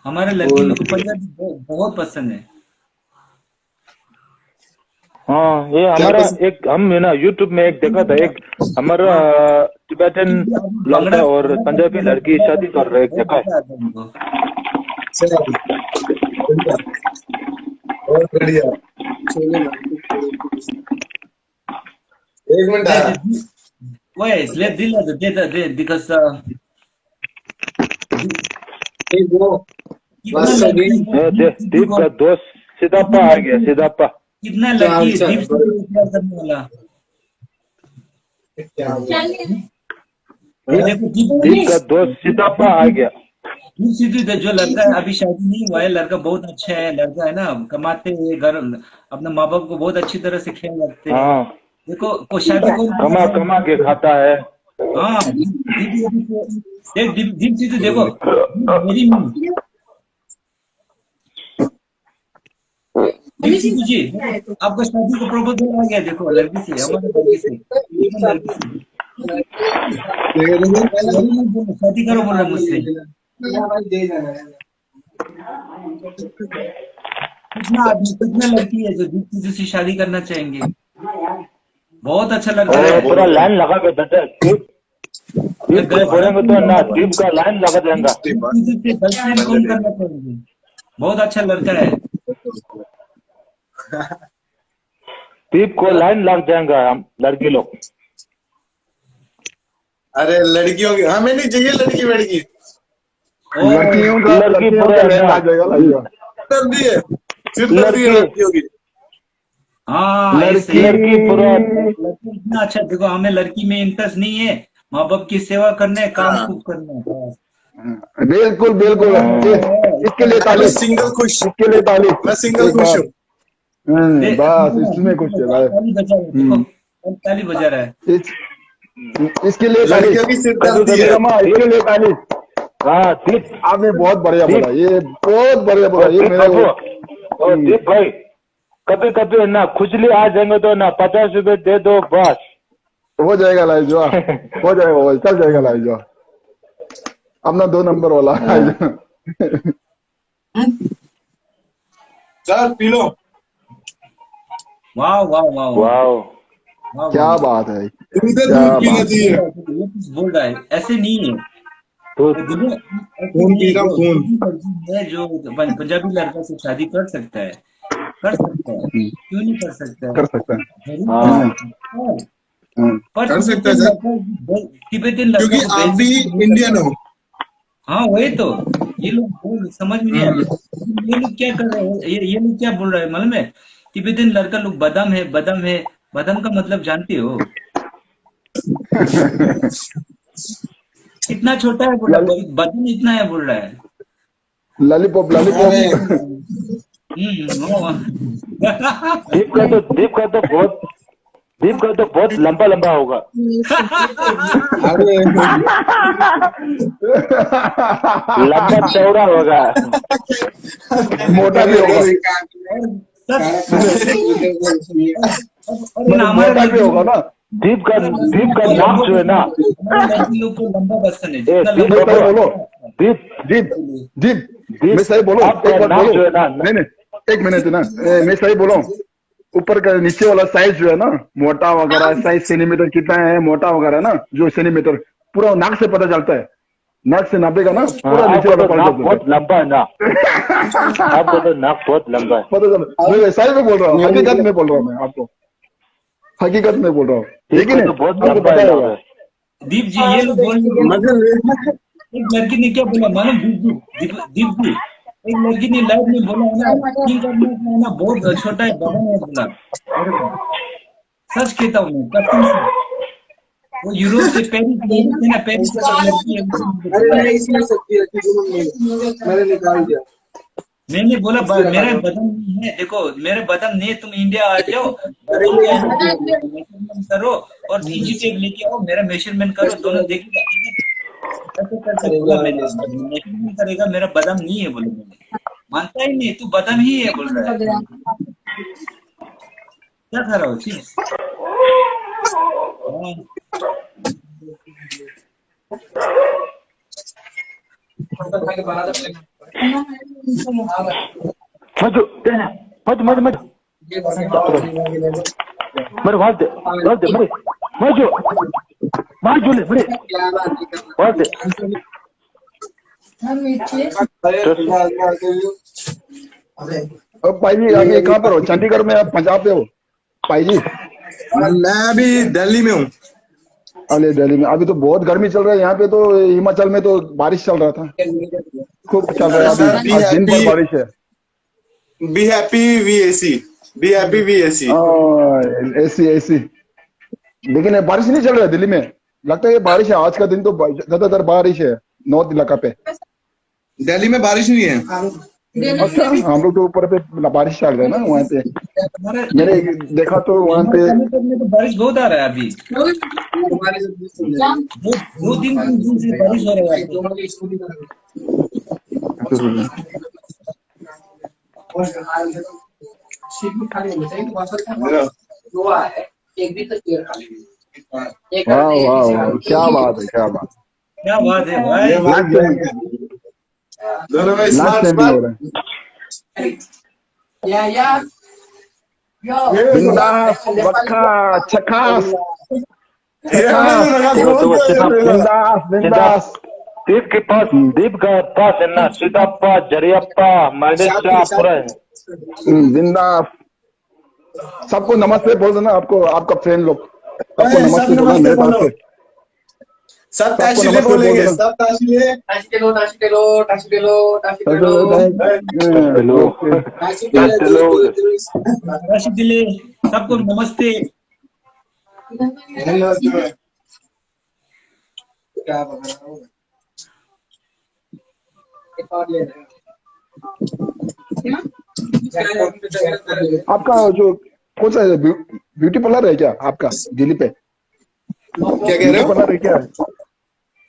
हमारे लड़की लोग को पंजाबी बहुत, बहुत पसंद है। हाँ, ये हमारा एक, हम है ना, YouTube में एक देखा था, एक हमारा टिबेटन लड़का और पंजाबी लड़की शादी कर रहे, एक देखा है। बहुत बढ़िया। एक minute. Wait, let Dila the data there because uh, ये वो कितना लड़की, ये दे, दीप का दोस्त सितापा आ गया, सितापा। कितना लड़की दीप से प्यार करने वाला? ये देखो, दीप, दीप का दोस्त सितापा आ गया। दीप सिद्धू तो जो लड़का है, अभी शादी नहीं हुआ है, लड़का बहुत अच्छा है, लड़का है ना, कमाते हैं, घर, अपने माँ बाप को बहुत अच्छी तरह से ख्याल रखते हैं। हाँ। देखो, को शादी कौन कमा, कमा के खाता है। हाँ, दीप, दीप, दीप, देख, दीप, दीप सिद्धू देखो, मेरी दीप सिद्धू जी, आपका शादी का प्रपोजल आ गया, देखो, लड़की से, हमारे लड़की से, लड़की से। शादी करो बोल रहे मुझसे। कितना आदमी, कितना लड़की है जो दीप सिद्धू से शादी करना चाहेंगे? बहुत अच्छा लड़का है। पूरा लाइन लगा के बैठा है। दीप, दीप को बोलेंगे तो ना, दीप का लाइन लगा देंगे। दीप से गर्लफ्रेंड कौन करना चाहेंगे? बहुत अच्छा लड़का है। दीप को लाइन लग जाएगा हम लड़की लोग। अरे लड़कियों की हमें नहीं चाहिए लड़की वड़की। लड़कियों का, लड़की लड़कियों पूरा का है। आ जाएगा, आ जाएगा। कर दिए, सिर कर दिए लड़की। लड़कियों की। हाँ, ऐसे ही। लड़की पूरा। लड़की इतना अच्छा, देखो, हमें लड़की में इंटरेस्ट नहीं है, माँ बाप की सेवा करना है, काम हाँ। खूब करना है, बस। हाँ, बिल्कुल, बिल्कुल। हाँ। ये, इसके लिए ताली। मैं सिंगल खुश। इसके लिए ताली। मैं सिंगल एक खुश बार। हूँ। हम्म, दे-, बस, इसमें कुछ है, भाई। ताली बजा रहे, देखो, हम्म। ताली बजा रहा है। इस, इसके लिए ताली। लड़कियों की सिरदर्दी है। अरे माँ, इसके लिए ताली। हाँ, दीप। आपने बहुत बढ़िया दीप। बोला, ये बहुत बढ़िया बोला, और ये दीप मेरे बाबू, और हम्म। दीप भाई, कभी कभी ना खुजली आ जाएंगे तो ना पचास रुपए दे दो बस। हो जाएगा लाइजो, हो जाएगा, हो, चल जाएगा लाइजो। अपना दो नंबर वाला। हाँ। Sir, P low. वाह, वाह, वाह, वाह। वाह। वाह, क्या वाह। बात है, उधर क्या दूध पीना बात है। चाहिए। ये कुछ बोल रहा है, ऐसे नहीं है। तो तो दुनिया ऐसे खून नहीं है, पीना जो खून। हिंदू मर्जी है, जो पं-, पंजाबी लड़का से शादी कर सकता है, कर सकता है, हम्म। क्यों नहीं कर सकता है? कर सकता है। जरूर हाँ। कर सकता है। हम्म। पर कर सकता है, तिब्बतन सर। लड़का, तिब्बतन लड़का क्योंकि को आप भी बेइज्जती नहीं इंडियन करता। हो। हाँ, वही तो। ये लोग बोल, समझ में नहीं आता। हम्म। ये लोग क्या कर रहे हैं? ये, ये लोग क्या बोल रहे हैं मालूम है? तिब्बतन लड़का लोग बदम है, बदम है। बदम का मतलब जानते हो? कितना छोटा है बोला, लल- बदन इतना है बोल रहा है। Lollipop, lollipop. अरे। हम्म, वो। दीप का तो, दीप का तो बहुत, दीप का तो बहुत लंबा लंबा होगा। अरे। लंबा चौड़ा होगा। मोटा भी होगा। सर, अरे, मतलब, हमारे मोटा भी होगा ना। दीप का, दीप का नाक जो है ना। हमारे लड़की लोग को लंबा पसंद है, ए, जितना दीप लंबा मैं सही बोलो। दीप, दीप, दीप, दीप, मैं सही बोलो, आपका एक बात नाक बोलो। जो है ना। नहीं, नहीं, एक मिनट ना, ए, मैं सही बोलो। ऊपर का, नीचे वाला साइज जो है ना, मोटा वगैरह, साइज सेंटीमीटर कितना है, मोटा वगैरह ना, जो सेंटीमीटर, पूरा नाक से पता चलता है। नाक से नापेगा ना, हाँ, पूरा नीचे आपका वाला तो पार्ट नाक होता है। बहुत लंबा है ना। आपका तो नाक बहुत लंबा है। पता चला, मैं सही में बोल रहा हूँ, हकीकत में बोल रहा हूँ मैं आपको। हकीकत में बोल रहा हूँ, ठीक है, लेकिन तो बहुत आपको लंबा पता है होगा। दीप जी, ये लोग बोल, मगर एक लड़की ने क्या बोला मालूम? दीप जी, दीप, दीप जी, एक लड़की ने लाइव में बोला है ना, तीन करना है ना, बहुत छोटा है, बदन है बोला। अरे, सच कहता हूँ मैं, कसम से। वो यूरोप से, पेरिस, पेरिस है ना, पेरिस से एक लड़की है, उसने मुझे अरे बोला। नहीं, इसमें सब्जी रखी थी मम्मी, मैंने निकाल दिया। मैंने बोला, "ब-, मेरा बदन नहीं है, देखो, मेरा बदन नहीं है, तुम इंडिया आ जाओ, बदन का measurement करो और ईजी टेप लेके आओ, मेरा measurement करो, दोनों देखिए।" ऐसे करके बोला मैंने, "measurement करेगा, मेरा बदन नहीं है," बोले मैंने। मानता ही नहीं, "तू बदन ही है," बोल रहा है। क्या खा रहा हो? चिप्स? हाँ। मजो, मजो, मजो, मजो। मरे, वाज दे, वाज दे, मरे। मजो, मजो ले, मरे। Was they. अब भाई जी, अभी कहाँ पर हो? चंडीगढ़ में, आप पंजाब पे हो? भाई जी। मैं अभी दिल्ली में हूँ। अरे, दिल्ली में अभी तो बहुत गर्मी चल रहा है। यहाँ पे तो, हिमाचल में तो बारिश चल रहा था, खूब चल रहा है अभी। सर, आज दिन भर बारिश है। Be happy we easy, be happy we easy. हाँ, एसी, एसी। लेकिन ये बारिश नहीं चल रहा है दिल्ली में। लगता है ये बारिश है, आज का दिन तो बा-, ज्यादातर बारिश है नॉर्थ इलाका पे। दिल्ली में बारिश नहीं है। अच्छा, हम लोग तो ऊपर पे बारिश चल रहा है ना वहाँ पे। मैंने देखा तो वहाँ पे। कर्नाटक में तो बारिश बहुत आ रहा है अभी। दो, दो तीन दिन से बारिश हो रहा है। वाह, वाह, वाह, क्या बात है, क्या बात। क्या बात है भाई? लास्ट टाइम भी हो रहा है। बिंदास, बक्का, चकास। बिंदास, बिंदास। दीप के पास, दीप का पास है ना, सीधा पास, जरिया पास, मैंने क्या पूरा है। हम्म, बिंदास। सबको नमस्ते बोल देना, आपको, आपका फ्रेंड लोग। सबको नमस्ते बोलना मेरे तरफ से। सब ताशी ले बोलेंगे, सब ताशी ले। ताशी के लो, ताशी के लो, ताशी के लो, ताशी के लो। हेलो। ताशी के लो। ताशी के लो। ताशी के लिए सबको नमस्ते। हेलो। क्या बना रहा हूँ? आपका जो कौन सा है, ब्यू-, ब्यूटी पार्लर है क्या आपका दिल्ली पे? क्या कह रहे हो? ब्यूटी पार्लर है क्या?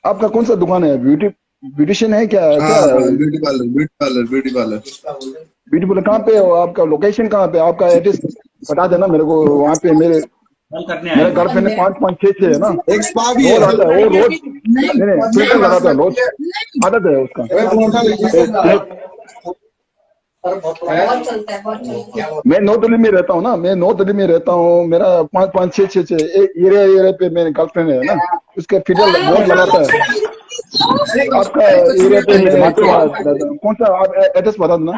आपका कौन सा दुकान है ब्यूटी? ब्यूटिशियन है क्या? हाँ, क्या? Beauty parlour, beauty parlour, beauty parlour. Beauty parlour कहाँ पे हो? आपका लोकेशन कहाँ पे? आपका एड्रेस बता देना मेरे को, वहाँ पे मेरे, कॉल करने मेरा आएगा। गर्लफ्रेंड है, पाँच पाँच छः छः है ना। एक स्पा भी रोज है। आता है वो, रोज। नहीं, नहीं, नहीं, फिल्टर लगाता है रोज। आदत है उसका। अरे, कौन सा लेके एक, एक, मैं नौ दिल्ली में रहता हूँ ना, मैं नौ दिल्ली में रहता हूँ। मेरा पाँच पाँच छः छः छः एरिया, एरिया पे मेरे गर्लफ्रेंड है ना, उसके फिल्टर बहुत लगाता है। आपका एरिया पे मैं थोड़ा, कौन सा आप एड्रेस बता देना,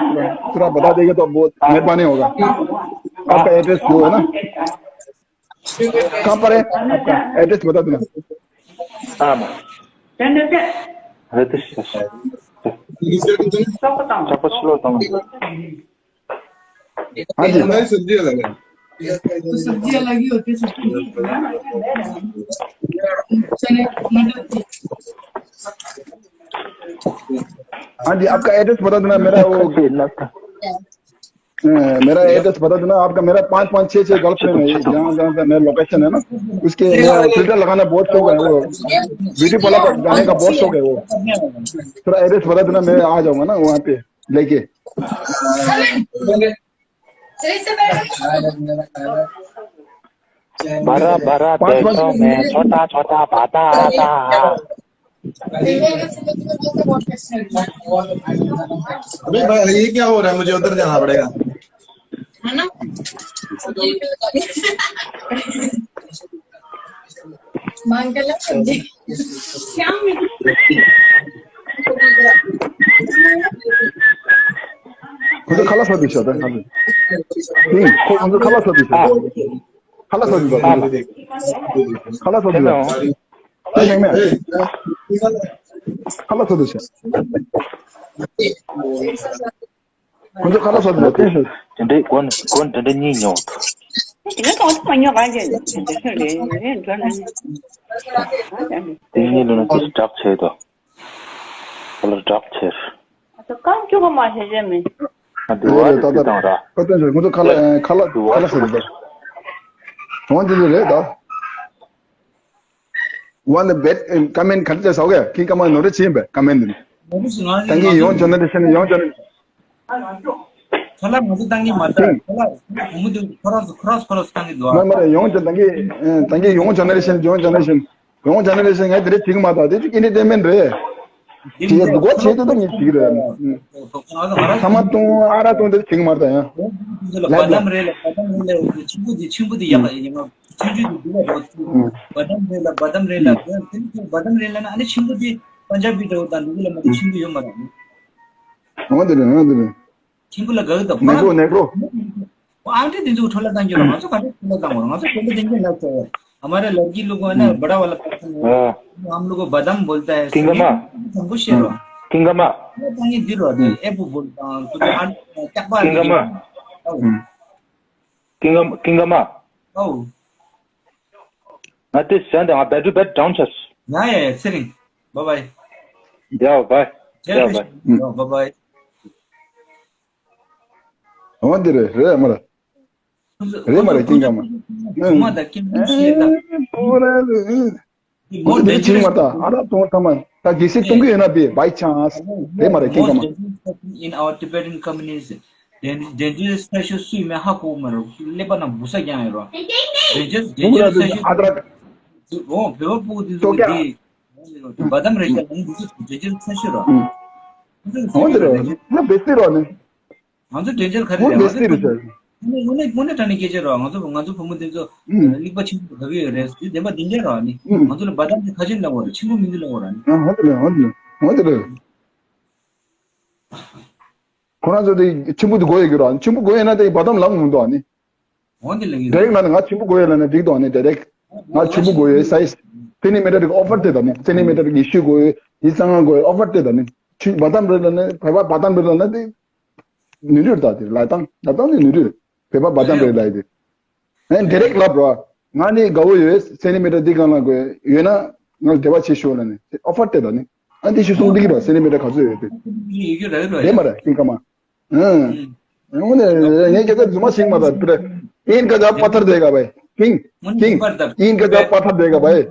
थोड़ा बता देगा तो बहुत मेहरबानी होगा। आपका एड्रेस जो है ना, कहाँ पर है आपका एड्रेस बता देना। आमां। अरे, तस्य। चप्पल छिलो तम। हाँ जी। नहीं, सब्जी अलग है। तो सब्जी अलग ही होती है, सब्जी नहीं है ना। चने, मटर। हाँ जी, आपका एड्रेस बता देना, मेरा वो अ, मेरा एड्रेस बता देना आपका। मेरा पाँच पाँच छः छः गर्लफ्रेंड है, जहाँ जहाँ पे मेरा लोकेशन है ना, उसके मेरा फिल्टर लगाना बहुत शौक है, वो ब्यूटी पार्लर पर जाने का बहुत शौक है वो। थोड़ा एड्रेस बता देना, मैं आ जाऊँगा ना वहाँ पे लेके। बड़ा बड़ा पाँच पाँच देशों में छोटा छोटा बाटा आता। अबे भाई, ये क्या हो रहा है? मुझे उधर जाना पड़ेगा। है ना? मांगला सब्जी। क्या मीठा? खुद खला सब्जी शायद है, हाँ जी। नहीं, खुद खला सब्जी शायद। खला सब्जी। खला सब्जी। नहीं, नहीं, नहीं। खला सब्जी शायद। ཁོ་ཚོ་ཁ་ལག་ཟ་དུས་ལ་ཏོག་ཙམ། དེ་འདྲའི་མགོ་ནས་མགོ་ནས་དེ་འདྲ་གཉིད་མྱོང་། དེ་ནས་གང་ཚོད་མ་ཉོ་གང་བྱས་ནས་དེ་ཚོད་རེད་རེད་འགྲོ་ན་ནི། དེ་གཉིད་ལོ་ན་ཅི་སྒྲག་བྱས་དོ། ཁ་ལག་སྒྲག་བྱས། ཨ་ད་རྐང་བཅུ་ག་མ་བྱས་བྱས་མིན། ཨ་དེ་བ་རེད་ད་ད་དེ་དང་ར། ཁ་ཏོན་ཆོས་ཁོ་ཚོ་ཁ་ལག་ཁ་ལག་ཁ་ལག་ཟ་དུས་ད། དོན་དེ་ཚོ་རེད་ད། One the bad, um, comment ཁ་ཏོན་ཆོས་ཟ་ག་ཁྱིམ་ཀ་མ་ནོར་རེ་ཆེན་པས་ཀ་མེན་དེ། ནོར་རེ་ཆེ་ང་ད་གིན་ཡོང་ཇེ་ནེ་རེ་ཤན་ཡོང་ཇེ་ནེ། ཁ་ལག་ང་ཚོ་བཏང་གི་མ་རེད། ཁ་ལག་བུ་མོ་དེ་ཁོ་རང་ཚོ་ཁོ་རང་ཚོ་ཁོ་རང་ཚོ་བཏང་གི་འདུག་ཨ། མ་མ་རེད། ཡོང་ཇེ་ད་གིན་ད་གིན་ཡོང་ཇེ་ནེ་རེ་ཤན་ཡོང་ཇེ་ནེ་རེ་ཤན་ཡོང་ཇེ་ནེ་རེ་ཤན་ང་དེ་འདྲ་བྱེད་ཀྱི་མ་ད། དེ་ཅིག་ཨེན་ཊར་ཊེན་མེན་ཊི་རེད། དེ་ཡི་སྒོ་ཕྱེ་དེ་ད་ངས་བྱེད་ཀྱི་རེད། ཚ་མ་བཏུང་ཨ་ར་བཏུང་དེ་བྱེད་ཀྱི་མ་རེད་ད་ཡང་། བ་དམ་རེད་ལ་བ་དམ་རེད་ལ་ཆེན་པོ་དེ་ཆེན་པོ་དེ་ཡག་ཡིན་ང་། ཆུང་ཆུང་དེ་འདི་ལ་འགྲོ། བ་དམ་རེད་ལ་བ་དམ་རེད་ལ། དེ་ནི་བ་དམ་རེད་ལ་ན་ཨ་ནི་ཆེན་པོ་དེ་པན་ཇ་བི་འདྲ་བོ་དང་འདི་ལ་མ་གཏོགས་ཆེན་པོ་ཡོད་མ་རེད། འོ་དེ་རེད། འོ་དེ་རེད། ཆེན་པོ་ལ་དགའ་གི་འདུག་ཁོ་ནེག་རོ་ནེག་རོ། ཨ་འདྲས་དེ་ཚོ་འཕྲོ་བརླག་བཏང་རྒྱུ་རེད། ང་ཚོ་ག་འདྲས་འཕྲོ་བརླག་བཏང་དགོས་རེད། ང་ཚོ་དཔེ་མི་སྲིད་ཀྱི་ལབ་ཚར་བས། हमारे लड़की लोग को है ना बड़ा वाला पसंद है। हम लोग को बादाम बोलता है। किंगमा। हमको शेर हो। किंगमा। ये पानी दिल हो दे। ए वो बोलता हूँ तो हाँ क्या बात है। किंगमा। किंगमा। ओ। ང་དེ་གཞན་དང་ང་བེ་ཊི་རི་བེ་ཊི་ཌའུན་ཆགས། ཡ་ཡ་ཡ་ཚེ་རིང་། བཱའི་བཱའི། ཡ་བཱའི། ཡ་བཱའི། བཱའི་བཱའི། འོ་འདི་རེད་རེད་མ་རེད། རེད་མ་རེད་ཀིང་ཀ་མ། ཁོ་མ་ད་ཀིང་ཀིང་ཤེས་ད། ཁོ་ཚོ་འདི་ཅིག་མ་ད་ཨ་རབ་གཏོང་ཐ་མ་ད་གལ་སྲིད་གཏོང་གི་ཡོད་ན་པི་བའི་ཆང་། རེད་མ་རེད་ཀིང་ཀ་མ། In our Tibetan communities, dangerous ཚ་ཤོས་སུ་ཡིན་མིན་ཧ་གོ་མ་རེད། ཀླད་པ་ནང་འབུ་ས་རྒྱང་ཡོད་རོ། Dangerous dangerous ཚ་ཤོས་ཨ་ད་ར། འོ་བོད་པ་སྤུ་གུ་དེ་ཚོ་གི་དེ་བ་དམ་རེ་ཤ་ལུང་འདི་ཚོ་dangerous ཚ་ཤོས་རོ། འོ་འདི་རོ་ན་བེ་སི་རོ་ནི། ང་ཚོ་དྲན་འཆར་ག་རེ་རེད། ང་ཚོ་དངོས་གནས་དངོས་གནས་དྲང་གནས་སྐད་ཆ་རེད། ང་ཚོ་ང་ཚོ་བུ་མོ་དེ་ཚོ་གླེགས་པ་ཆེན་པོ་དགའ་གི་ཡོད་རེད། དེ་བདེན་པ་བདེན་རྐྱང་རེད་ནི། ང་ཚོ་ལ་བ་དམ་དེ་ཁ་ཆེམས་ལབ་དགོས་རེད། ཆེན་པོ་མིན་འདུག་ལབ་དགོས་རེད་ནི། ཧོ་དེ་རེད། ཧོ་དེ་རེད། ཁོ་རང་ཚོ་དེ་ཆེན་པོ་དེ་དགོས་ཡོད་ཀྱི་རེད། ཆེན་པོ་དགོས་ཡོད་ན་དེ་བ་དམ་ལབ་མི་འདུག་ནི། འོན་ཏེ་ལེགས་ཡིན། ཌའི་རེག་ལ་ནི་ང་ཆེན་པོ་དགོས་ཡོད་ལ་ནི་འགྲིག་འདུག་ནི། ཌའི་རེག་ང་ཆེན་པོ་དགོས་ཡོད། སའི་ཛི་སེན་ཊི་མི་ཊར་གི་ཨོ་ཕར་སྤྲད་དང་ནི། སེན་ཊི་མི་ཊར་གི་ཉི་ཤུ་དགོས་ཡོད། ཉི་ཤུ་རྩ་ལྔ་དགོས་ཡོད། ཨོ་ཕར་སྤྲད་དང་ནི། ཆུ་བ་དམ་རེད་ལ་ནི་བོད་པ་བ་དམ་རེད་ལ་ནི་དེ་ནི་འདྲ་ད་དེ་ལ་དང་ལ་དང་ནི་ནི་འདྲ་བོད་པ་བ་དམ་རེད་ལ་དེ། ཨེ་ཌའི་རེག་ལབ་རོ། ང་ནི་དགའ་བོ་ཡོད། སེན་ཊི་མི་ཊར་འདི་གང་ལ་དགོས་ཡོད་ན་ང་ལ་འབྲེལ་བ་བྱེད་ཤོག་ལ་ནི་ཨོ་ཕར་སྤྲད་དང་ནི། ཨ་འདི་ཞུ་སོང་འདི་གི་རོ། སེན་ཊི་མི་ཊར་ག་ཚོད་ཡོད་དེ། ཡི་གེ་ར་ཡོད་རོ། རེད་མ་རེད་ཀིང་ཀ་མ། ཨང་། ངོ་ནས་ངས་སྐད་ཆ་རྫུན་མ་ཞིག་མ་ད་པྲེ། ཨིན་ཀ་ཇ་པ་ཐར་དེ་ག་བའི། ཀིང་། ཀིང་། ཨིན་ཀ་ཇ་པ་ཐར་དེ་ག་བའི།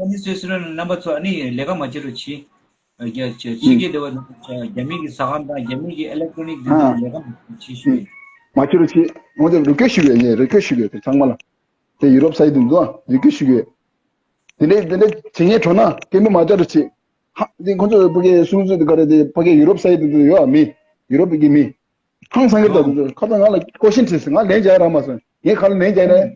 ཨ་ནི་སོ་སོ་རང་རྣམ་པ་ཚོ་ཨ་ནི་ལས་ཀ་མ་བྱེད་རོགས་གྱིས། རྒྱ་ཕྱི་རྒྱལ་དེ་བ་རྒྱ་མི་གི་ཟ་ཁང་དང་རྒྱ་མི་གི་ཨི་ལེག་ཊོ་ནིག་དེ་ཚོ་ལས་ཀ་བྱེད་ཤུགས་མ་བྱེད་རོགས་བྱེད། འོ་དེ་རུ་སྐད་ཞུ་གི་ཡིན། རུ་སྐད་ཞུ་གི་ཡོད་དེ་ཚང་མ་ལ། དེ་ཡུ་རོབ་ས་ཡི་དེ་འདུག་ཨ། རུ་སྐད་ཞུ་གི་ཡོད། དེ་འདྲའི་དེ་འདྲའི་བྱེད་མཁན་གྲོགས་ན་སྐད་འབོད་མ་བྱ་རོགས་བྱེད། ཧ། དེ་ཁོང་ཚོ་ཕ་གི་སུ་སུ་དེ་ག་རེ་དེ་ཕ་གི་ཡུ་རོབ་ས་ཡི་དེ་འདུག་ཡོད་ཨ། མི་ཡུ་རོབ་གི་མི། ཧང་སང་གི་ད་དུང་ཁ་སང་ང་ལ་ཀོ་ཤིན་དྲིས་སོང་། ང་ལན་རྒྱག་རག་མ་སོང་། ངས་ག་ལ་ལན་རྒྱག་ནས།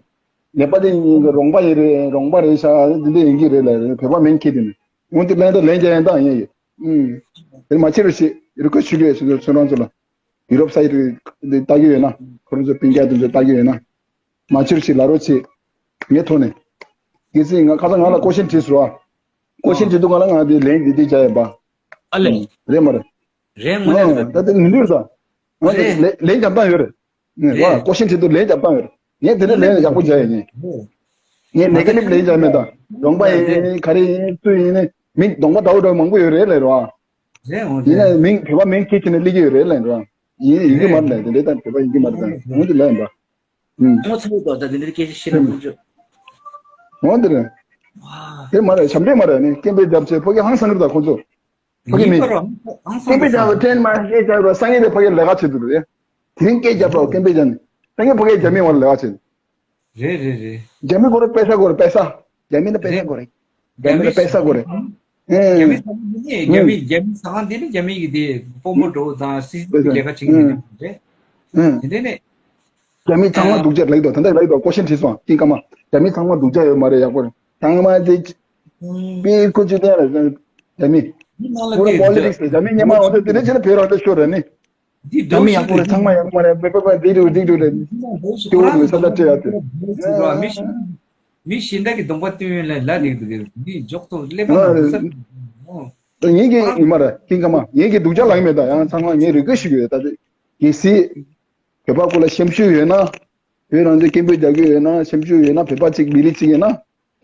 ནད་པ་དེ་ཡིན་གི་རོང་པ་ཡིན་རེད། རོང་པ་རེད་ཤག་འདི་འདྲ་ཡིན་གི་རེད་ལ་རེད། བོད་པ་མིང་ཁྱེར་དེ་ནས་འོན་ཏེ་ལན་ད་ལན་རྒྱག་ཡན་དང་ཡིན་ཡོད། ཨུམ། དེ་མ་བྱེད་རོགས་བྱེད། རུ་ཁ་ཆུ་གི་ཡོད་ཟེར་ཚོད་རང་ཚོ་ལ། ཡུ་རོབ་ས་ཡི་དེ་ལྟ་གི་ཡོད་ན། ཁོ་རང་ཚོ་སྤུན་ཀྱག་དེ་ཚོ་ལྟ་གི་ཡོད་ན། མ་བྱེད་རོགས་བྱེད་ལབ་རོགས་བྱེད། ངས་ཐོག་ནས། གལ་སྲིད་ང་ཁ་སང་ང་ལ་ཀོ་ཤིན་དྲིས་སོང་ཨ། ཀོ་ཤིན་དྲིས་དུས་ང་ལ་ང་དེ་ལན་འདི་འདི་རྒྱག་ཡོད་པ། ཨ་ལས། རེད་མ་རེད། རེད་ངོ་ནས་རེད། ད་དེ་མི་འདུག་ས། ང་ལ་རེད། ལན་ལན་རྒྱབ་སྟངས་ཡོད་རེད། ངས་རེད། ལ་ཀོ་ཤིན་དྲིས་དུས་ལན་རྒྱབ་སྟངས་ཡོད་རེད། ངས་དེ་འདྲ་ལན་ཡག་པོ་རྒྱག་ཡོད་ངས། ངས་ནེ་གེ་ཊིབ་ལན་རྒྱག་མེད་ད། གདོང་པ་ཡིན་ནི་ག་རེ་ཡིན་སུ་ཡིན་ནི་མི་གདོང་པ་འདྲ་བོ་འདྲ་བོ་མང་པོ་ཡོད་རེད་ལས་རོ། རེད་འོང་ཡིན་རེད། ན་མིང་བོད་པ་མིང་ཁྱེར་ཁྱེར་ནས་སླེབས་ཀྱི་ཡོད་རེད་ལས་རོ། ཡིན་ཡིན་གྱི་མ་རེད་ལས་དེ་འདྲའི་ད་བོད་པ་ཡིན་གྱི་མ་རེད་ད་འོང་དེ་ལས་ཡིན་པ། ཨང་། ཚ་བོ་དོ་ད་དེ་འདྲའི་སྐད་ཆ་བཤད་ན་ཁོང་ཚོ། འོང་དེ་རེད། དེ་མ་རེད། ཞབས་འདྲེན་མ་རེད་ནི་སྐད་འབོད་རྒྱབ་ཆེད་ཕ་གི་ཧང་སང་གི་རེད་ད་ཁོང་ཚོ། ཕ་གི་མི། སྐད་འབོད་རྒྱབ་ཐེན་མ་སྐད་རྒྱབ་རོགས་སང་ངེ་དེ་ཕ་གི་ལས་ཀ་བྱེད་དུ་རེད། དེ་རིང་སྐད་རྒྱབ་རོགས་སྐད་འབོད་རྒྱབ་ནི། སང་ངེ་ཕ་གི་རྒྱ་མི་བར་ལས་ཀ་བྱེད། རེད་རེད་རེད། རྒྱ་མི་གོ་རེ་པེ་ས་གོ་རེ་པེ་ས། རྒྱ་མི་ནི་པེ་ས་རེད། གོ་རེ། རྒྱ་མི་ནི་པེ་ས་གོ་རེ། རྒྱ་མི་ཨེ། ཚང་མ་ནི་རྒྱ་མི་ཨེ། རྒྱ་མི་ཚང་དེ་ནི་རྒྱ་མི་གི་དེ་དཔོན་པོ་འགྲོ་དང་སྲིད་པེ་ས་ལས་ཀ་བྱེད་མཁན་ཨེ། དེ་རེད། ཨེ། དེ་ནས་ནི། རྒྱ་མི་ཚང་མ་ཨ། སྡུག་ཅག་ལབ་དོ་ད་ལྟ་ལབ་དོ་ཀོ་ཤན་དྲིས་སོང་ཀིང་ཀ་མ། རྒྱ་མི་ཚང་མ་སྡུག་ཅག་ཡོད་མ་རེད་ཡག་པོ་རེད། ཚང་མ་དེ་ཨུམ། པི་ཀུ་ཅི་ཏན་རེད། རྒྱ་མི། འདི་ནང་ལ་པུ་ར་དེ་པོ་ལི་ཊིག་སི་རེད། རྒྱ་མི་སྔོན་མ་འོང་དུས་དེ་འདྲ་བྱས་ན་བོད་རང་དེ་ཤོར་རེད་ནི། འདི་རྒྱ་མི་ཡག་པོ་རེད། ཚང་མ་ཡག་པོ་རེད། པེ་པེ་པེ་སྡིག་རུ་སྡིག་རུ་རེད། ཁྱེད་འོ་མི་ས་ཆ་སྤྲད་ཡག་དེ། མི་གཞན་དག་གི་གདོང་པ་སྟོན་ཡོད་ལ་ལ་རེད་འདུག་གི་འདི་འཇོག་ཐུབ་ཀླད་པ་ནང་དུ་ས། ངེད་ཀྱི་ཡིན་མ་རེད་ཀིང་ཀ་མ། ངེད་ཀྱི་སྡུག་ཅག་ལངས་མེད་ད་ཡང་ཚང་མ་ངས་རེ་སྐུལ་ཞུ་གི་ཡོད་ད་དེ། གལ་སྲིད་བོད་པ་ཀུན་ལ་སེམས་ཤུགས་ཡོད་ན། བོད་རང་བཙན་སྐད་འབོད་རྒྱག་གི་ཡོད་ན་སེམས་ཤུགས་ཡོད་ན་བོད་པ་གཅིག་མི་རིགས་གཅིག་ཡིན་ན།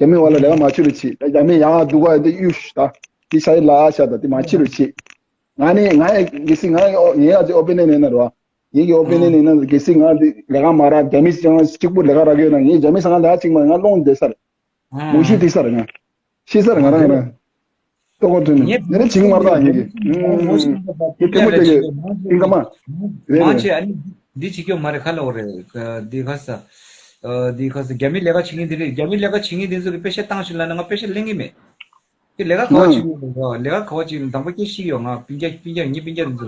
རྒྱ་མི་བ་ལ་ལས་ཀ་མ་བྱེད་རོགས་བྱེད། རྒྱ་མི་ཡང་སྡུག་ག་དེ་གཡུག་ཤི་ད། དེ་ཤ་ཡི་ལ་ཤ་ད་དེ་མ་བྱེད་རོགས་བྱེད། ང་ནི་ང་ཡི་གལ་སྲིད་ང་ཡི་ངའི་ཨ་ཅེ་ཨོ་པེ་ནེན་ཡིན་ན་རོ། ངེད་ཀྱི་ཨོ་པེ་ནེན་ཡིན་ན་གལ་སྲིད་ང་དེ་ལས་ཀ་མ་རག་རྒྱ་མི་ཅང་གཅིག་པུ་ལས་ཀ་རག་གི་ཡོད་ན་ངས་རྒྱ་མི་ཚང་ལས་ཀ་གཅིག་མ་ང་སློང་བསྡད་ས་རེད། མུ་བཞི་བསྡད་ས་རེད་ང་། ཤི་ས་རེད་ང་རང་ང་རང་། ལྟོ་གོ་ཐོན་ནས་ངས་ངས་རེ་བྱིང་མ་རེད་ངེད་ཀྱི། ངས་ཐུ་མོ་བྱེད་ཀྱི་ཨིན་ཀ་མ། རེད་མང་རེད། ཆེ་ཨ་ནི་འདི་བྱེད་ཀྱི་མ་རེད་ཁ་ལོ་རེད། འདི་ཁ་ས། འདི་ཁ་ས་རྒྱ་མི་ལས་ཀ་བྱེད་མཁན་འདི་རེད། རྒྱ་མི་ལས་ཀ་བྱེད་མཁན་འདི་ཚོ་གི་པེ་ཤ་བཏང་ཤོག་ལབ་ན་ང་པེ་ཤ་ལེན་གི་མེད། དེ་ལས་ཀ་ག་བ་བྱེད་ཀྱི་ཡོད་རེད། ལས་ཀ་ག་བ་བྱེད་ཀྱི་ཡོད་དང་པོ་སྐད་ཤེས་ཀྱི་ཡོད་ང་སྤུན་ཀྱག་སྤུན་ཀྱག་ངའི་སྤུན་ཀྱག་འདི་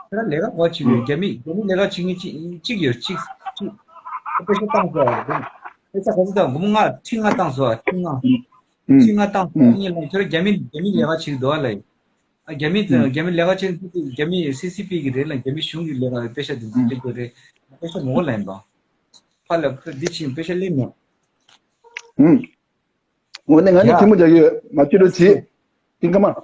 ཚོ། དེ་ལས་ཀ་ག་བ་བྱེད་ཀྱི་ཡོད་རྒྱ་མི་རྒྱ་མི་ལས་ཀ་བྱེད་མཁན་གཅིག་གཅིག་ཡོད་གཅིག་གཅིག་པེ་ཤ་བཏང་སོང་ཨ། པེ་ཤ་ག་ཚོད་བཏང་སྒོར་མོ་ལྔ་ཁྲི་ལྔ་བཏང་སོང་ཨ་ཁྲི་ལྔ། ཁྲི་ལྔ་བཏང་སོང་ཨ་གཉིས་ལ་ཁྱོད་རང་རྒྱ་མི་རྒྱ་མི་ལས་ཀ་བྱེད་ཀྱི་འདུག་ཨ་ལ། ཨ་རྒྱ་མི་ཨུམ། རྒྱ་མི་ལས་ཀ་བྱེད་མཁན་དེ་རྒྱ་མི་སི་སི་པི་གི་རེད་ལ་རྒྱ་མི་གཞུང་གི་ལས་ཀ་པེ་ཤ་དེ་ཚོ་ཨུམ། སྤྲད་དགོས་རེད། པེ་ཤ་མང་པོ་ལེན་པ། ཕ་ལ་ཁོས་འདི་ཕྱིན་པེ་ཤ་ལེན་མེད། ཨུམ། འོ་ནས་ང་ནི་ཡ། དེ་མོ་རྒྱག་གི་ཡོད་མ་བྱེད་རོགས་བྱེད། ཀིང་ཀ་མ། ང་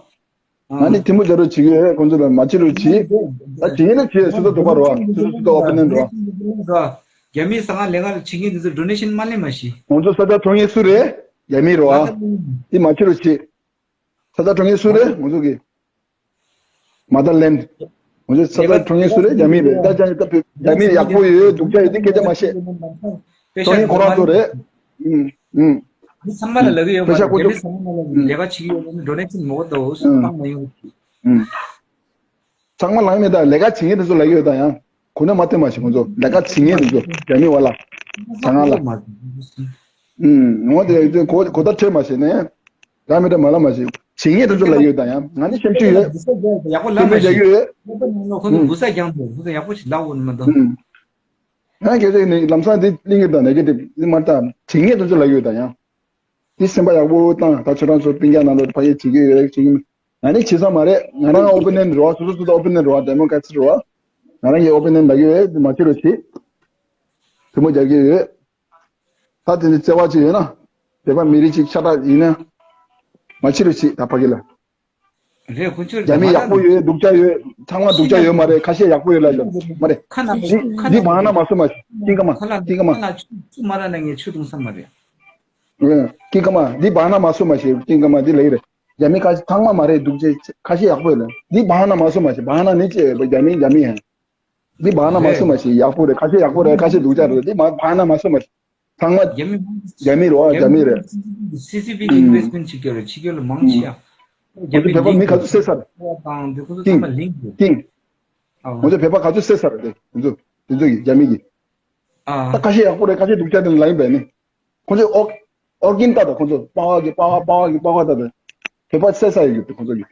ཨང་། ནི་དེ་མོ་རྒྱག་རོགས་བྱེད་ཀྱི་ཡོད་ཁོང་ཚོ་ལ་མ་བྱེད་རོགས་བྱེད། ད་བྱེད་ན་བྱེད་སོ་སོ་དོག་པ་རོ་སོ་སོ་སོ་སོ་ཨོ་པེ་ནན་རོ། རྒྱ་མིའི་ཟ་ཁང་ལས་ཀ་བྱེད་མཁན་དེ་ཚོ་ཌོ་ནེ་ཤན་མ་ལེན་མ་ཤི། ཁོང་ཚོ་ས་ཆ་ཐོབ་མཁན་སུ་རེད། རྒྱ་མི་རོ། ང་ད་ལེན། དེ་མ་བྱེད་རོགས་བྱེད། ས་ཆ་གྲོང་ཁྱེར་སུ་རེད་ང་ཚོ་གི། མ་ད་ལན། ང་ཚོ་ས་ཆ་གྲོང་ཁྱེར་སུ་རེད་རྒྱ་མི་རེད་ད་ཅང་ད་རྒྱ་མི་ཡག་པོ་ཡོད་སྡུག་ཅག་ཡོད་དེ་སྐད་ཆ་མ་བཤད། ཐོན་ཡིན་ཁོ་རང་ཚོ་རེད། ཨུམ་ཨུམ། མི་ཚང་མ་ལ་ལབ་ཀྱི་ཡོད་མ་རེད་རྒྱ་མི་ཚང་མ་ལ་ལས་ཀ་བྱེད་ཀྱི་ཡོད་ན་འགྲོ་ནས་ཅི་མོ་དོ་སུ་ཨུམ་བཏང་མ་ཡོང་། ཨུམ། ཚང་མ་ལངས་མེད་ད་ལས་ཀ་བྱེད་མཁན་དེ་ཚོ་ལ་ཡོད་ད་ཡང་གོ་ན་མ་བསྟན་མ་ཤེས་ཁོ་ཚོ་ལས་ཀ་བྱེད་མཁན་དེ་ཚོ་རྒྱ་མི་བ་ལ་ཚང་ང་ལ། ཨུམ་ངོ་དེ་ཡོད་དུས་གོ་གོ་ད་ཁྲོད་མ་བྱེད་ནས་ར་མི་འདྲ་མ་ལ་མ་བྱེད་བྱེད་མཁན་དེ་ཚོ་ལ་ཡོད་ད་ཡང་ང་ནི་སེམས་ཤུགས་ཡོད་ཡག་པོ་ལ་མ་ཤེས་ཡག་པོ་ཞིག་ལ་འོ་ནི་མ་ད་ང་གལ་ཏེ་ནི་ལམ་སང་དེ་གླིང་གི་ད་ནེ་གེ་ཊིབ་ནི་མ་ད་བྱེད་མཁན་དེ་ཚོ་ལ་ཡོད་ད་ཡང་། དེ་སེམས་པ་ཡག་པོ་བཏང་ད་ཁྱོད་རང་ཚོ་སྤུན་ཀྱག་ནང་ལོགས་ཕ་གི་བྱེད་ཀྱི་ཡོད་རེད་བྱེད་ཀྱི་མིན། ང་ནི་བྱེད་ས་མ་རེད་ང་རང་ཨོ་པི་ནན་རེད་བ་སོ་སོ་སོ་སོ་ཨོ་པི་ནན་རེད་བ་ཌེ་མོ་ཀ་རེ་ཊི་རེད་བ། ང་རང་གི་ཨོ་པི་ནན་ལ་ཡོད་རེད་མ་བྱེད་རོགས་བྱེད། ཐུགས་མོ་རྒྱག་གི་ཡོད། ད་དེ་ནི་བརྩེ་བ་ཅིག་ཡོད་ན། བོད་པ་མི་རིགས་ཅིག་ཤ་སྟག་ཡིན་ན། མ་བྱེད་རོགས་བྱེད་ད་ཕ་གི་ལ། རེད་ཁོ་ཚོས་རྒྱ་མི་ཡག་པོ་ཡོད་སྡུག་ཅག་ཡོད་ཚང་མ་སྡུག་ཅག་ཡོད་མ་རེད་ཁ་ཤས་ཡག་པོ་ཡོད་ལ་ཡོད་མ་རེད། ཁ་ན་འདི་ཁ་ན་འདི་བང་ན་མ་སོ་མ་ཤི་ཏིང་ཀ་མ་ཁ་ལ་ཏིང་ཀ་མ། ཁ་ལ་ཆུ་ཆུ་མ་ར་ན་ངས་ཆུ་འཐུང་ས་མ་རེད། ཀི་ཀ་མ་འདི་བང་ན་མ་སོ་མ་ཤེས་ཀིང་ཀ་མ་འདི་ལེགས་རེད། རྒྱ་མི་ཁ་ཤས་ཚང་མ་མ་རེད་སྡུག་ཅེ་ཁ་ཤས་ཡག་པོ་ཡོད་ལ་འདི་བང་ན་མ་སོ་མ་ཤེས་བང་ན་ནི་ཅེ་རྒྱ་མི་རྒྱ་མི་ཡང་འདི་བང་ན་མ་སོ་མ་ཤེས་ཡག་པོ་རེད་ཁ་ཤས་ཡག་པོ་རེད་ཁ་ཤས་སྡུག་ཅག་རེད་འདི་བང་ན་མ་སོ་མ་ཤེས་ཚང་མ་རྒྱ་མི་རྒྱ་མི་རོ་རྒྱ་མི་རེད། སི་སི་པི་གི་ཨིན་ཝེ་སི་མེན་ཊི་བྱེད་ཀྱི་རེད་བྱེད་ཀྱི་ལ་མང་ཆེ་ཡང་ རྒྱ་མི་ཁོ་ཚོ་བོད་པ་མི་ག་ཚོད་བསད་ཚར། ཨོ་དང་འདི་ཁོ་ཚོ་ཀིང་ཚང་མ་ལིང་གི། ཀིང་། ཨོ། ཁོ་ཚོ་བོད་པ་ག་ཚོད་བསད་ཚར་རེད་དེ་ཁོ་ཚོ་དེ་ཚོ་གི་རྒྱ་མི་གི། ཨ། ད་ཁ་ཤས་ཡག་པོ་རེད། ཁ་ཤས་སྡུག་ཅག་དེ་ལ་ཡིན་པས་ནི། ཁོ་ཚོས་ཨོ་ཨོ་རྒྱན་ལྟ་དང་ཁོ་ཚོ་པ་ཝ་གི་པ་ཝ་པ་ཝ་གི་པ་ཝ་ལྟ་དང་། བོད་པ་བསད་ས་ཡོད་ཁོ་ཚོ་གི།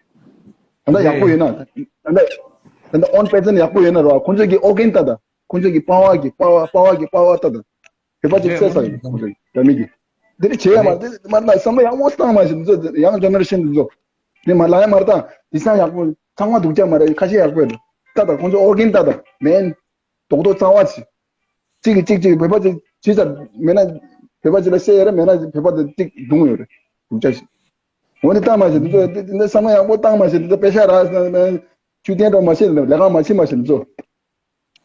ད་ལྟ་ཡག་པོ་ཡོད་ན་ད་ལྟ་ད་ལྟ་ཨོན་པེ་ཙན་ཡག་པོ་ཡོད་ན་རོ། ཁོ་ཚོ་གི་ཨོ་རྒྱན་ལྟ་དང་ཁོ་ཚོ་གི་པ་ཝ་གི་པ་ཝ་པ་ཝ་གི་པ་ཝ་ལྟ་དང་། བོད་པ་ཅིག་བསད་ས་ཡོད་ཁོ་ཚོ་གི་རྒྱ་མི་གི། འདི་རེད་བྱེད་ཡ་མ་འདི་མ་ན་བསམ་བློ་ཡག་པོ་བཏང་མ་ཤེས་འདི་ཚོ་ཡང་ཇེ་ནེ་རེ་ཤན་འདི་ཚོ། འདི་མ་ལ་ཡ་མར་ད་འདི་སང་ཡག་པོ་ཚང་མ་སྡུག་ཅག་མ་རེད། ཁ་ཤས་ཡག་པོ་ཡོད་ལྟ་དང་ཁོ་ཚོ་ཨོ་རྒྱན་ལྟ་དང་མེན། རྡོག་རྡོག་རྩ་བ་ཅིག་གཅིག་གིས་གཅིག་གཅིག་བོད་པ་ཅིག་ཇི་ལྟར་མེད་ན་བོད་པ་ཅིག་ལ་བཤད་ཡོད་རེད། མེད་ན་བོད་པ་དེ་གཅིག་རྡུང་ཡོད་རེད། རྡུང་བྱ་ཞིག་འོ་ནི་བཏང་མ་ཤེས་འདི་ཚོ་འདི་འདི་བསམ་བློ་ཡག་པོ་བཏང་མ་ཤེས་འདི་ཚོ་པེ་ཤ་རག་ཟེར་ན་ཆུ་བརྟན་འགྲོ་མ་ཤེས་ལས་ཀ་མ་བྱེད་མ་ཤེས་འདི་ཚོ་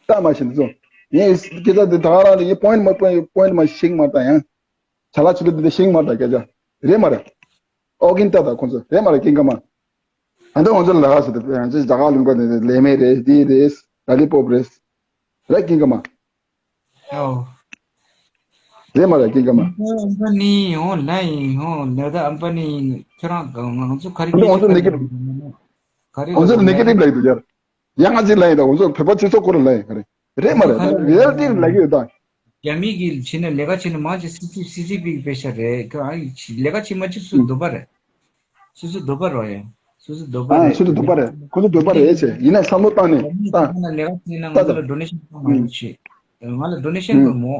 བཏང་མ་ཤེས་འདི་ཚོ་ངས་སྐད་ཆ་འདི་ད་ག་རང་འདི་ངས་པོ་ཡིན་མ་པོ་ཡིན་པོ་ཡིན་མ་ཤེས་མ་ད་ཡང་ཆ་ལག་ཆུ་ལུད་འདི་ཤེས་མ་ད་སྐད་ཆ་རེད་མ་རེད། ཨོ་རྒྱན་ལྟ་ད་ཁོང་ཚོ་རེད་མ་རེད་ཀིང་ཀ་མ། ཨ་འདི་ང་ཚོ་ལ་ཧ་ཟེར་ཏེ་ང་ཚོ་རྒྱ་གར་ལུང་པ་ནས་ལེ་མེ་རེད་འདི་རེད་ལ་ལི་པོབ་རེད། རེད་ཀིང་ཀ་མ། ཨོ། རེད་མ་རེད་ཀིང་ཀ་མ། ཨམ་པ་ནི་ཨོ་ལ་ཡིན་ཨོ་ལ་ད་ཨམ་པ་ནི་ཁྱོད་རང་ང་ང་ཚོ་ག་རེ་ཨ་འདི་ང་ཚོ་ནེ་གེ་ཊིབ། ག་རེ་ང་ཚོ་ནེ་གེ་ཊིབ་ལ་ཡིན་འདུག་ཡར། ཡང་ང་ཚོ་ལ་ཡིན་ད་ང་ཚོ་བོད་པ་སྤྱི་ཚོགས་སྐོར་ལ་ཡིན་ག་རེ། རེད་མ་རེད། རི་ཡལ་ཊི་ལ་ཡོད་ད། རྒྱ་མི་གི་བྱས་ན་ལས་ཀ་བྱས་ན་མང་ཆེ་སི་སི་སི་སི་པི་གི་པེ་ཤ་རེད། ཁོ་ཨ་ཡི་ལས་ཀ་བྱེད་མ་བྱེད་སུ་འདོད་པ་རེད། སུ་སུ་འདོད་པ་རོ་ཡ། སུ་སུ་འདོད་པ་ཨ་རེད། སུ་སུ་འདོད་པ་རེད། ཁོ་ཚོ་འདོད་པ་རེད་ཆེ་ཡིན་ན་བསམ་བློ་བཏང་ནས་ད། ལས་ཀ་བྱས་ན་ང་ཚོ་ལ་ཌོ་ནེ་ཤན་གཏོང་མ་རེད་ཆེ། ང་ལ་ཌོ་ནེ་ཤན་དགོས་མོ།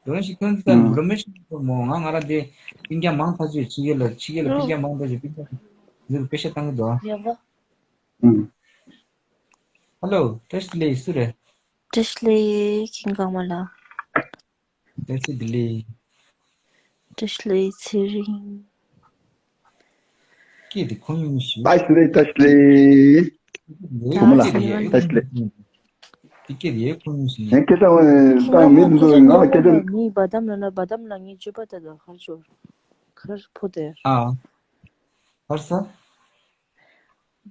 ཌོ་ནེ་ཤན་ཁྱོད་ཚོ་ཌོ་ནེ་ཤན་དགོས་མོ། ང་ང་རང་དེ་སྤུན་ཀྱག་མང་ཐག་ཆོད་ཕྱི་རྒྱལ་ལ་ཕྱི་རྒྱལ་ལ་སྤུན་ཀྱག་མང་ཐག་ཆོད་སྤུན་ཀྱག་ཚོ་པེ་ཤ་བཏང་གི་འདུག་ཧ་ལོ། བཀྲ་ཤིས་བདེ་ལེགས། སུ་རེད། བཀྲ་ཤིས་བདེ་ལེགས་ཀིང་ཀ་མ་ལགས། བཀྲ་ཤིས་བདེ་ལེགས། བཀྲ་ཤིས་བདེ་ལེགས་ཚེ་རིང་། སྐད་དེ་ཁོ་ཡོང་ཞུ། བཀྲ་ཤིས་བདེ་ལེགས། བཀྲ་ཤིས་བདེ་ལེགས། བུ་མོ་ལགས་བཀྲ་ཤིས་བདེ་ལེགས། དེ་སྐད་དེ་ཁོ་ཡོང་ཞུ། ངས་སྐད་ཆ་འོ་ད་མི་འདི་ཚོ་ང་ལ་སྐད་ཆ། མི་བ་དམ་ལ་ན་བ་དམ་ལ་ངས་བརྗོད་པ་ད་ད་ཧར་ཅོར་ཁར་ཕོ་དེར། ཨ། ཧར་ས།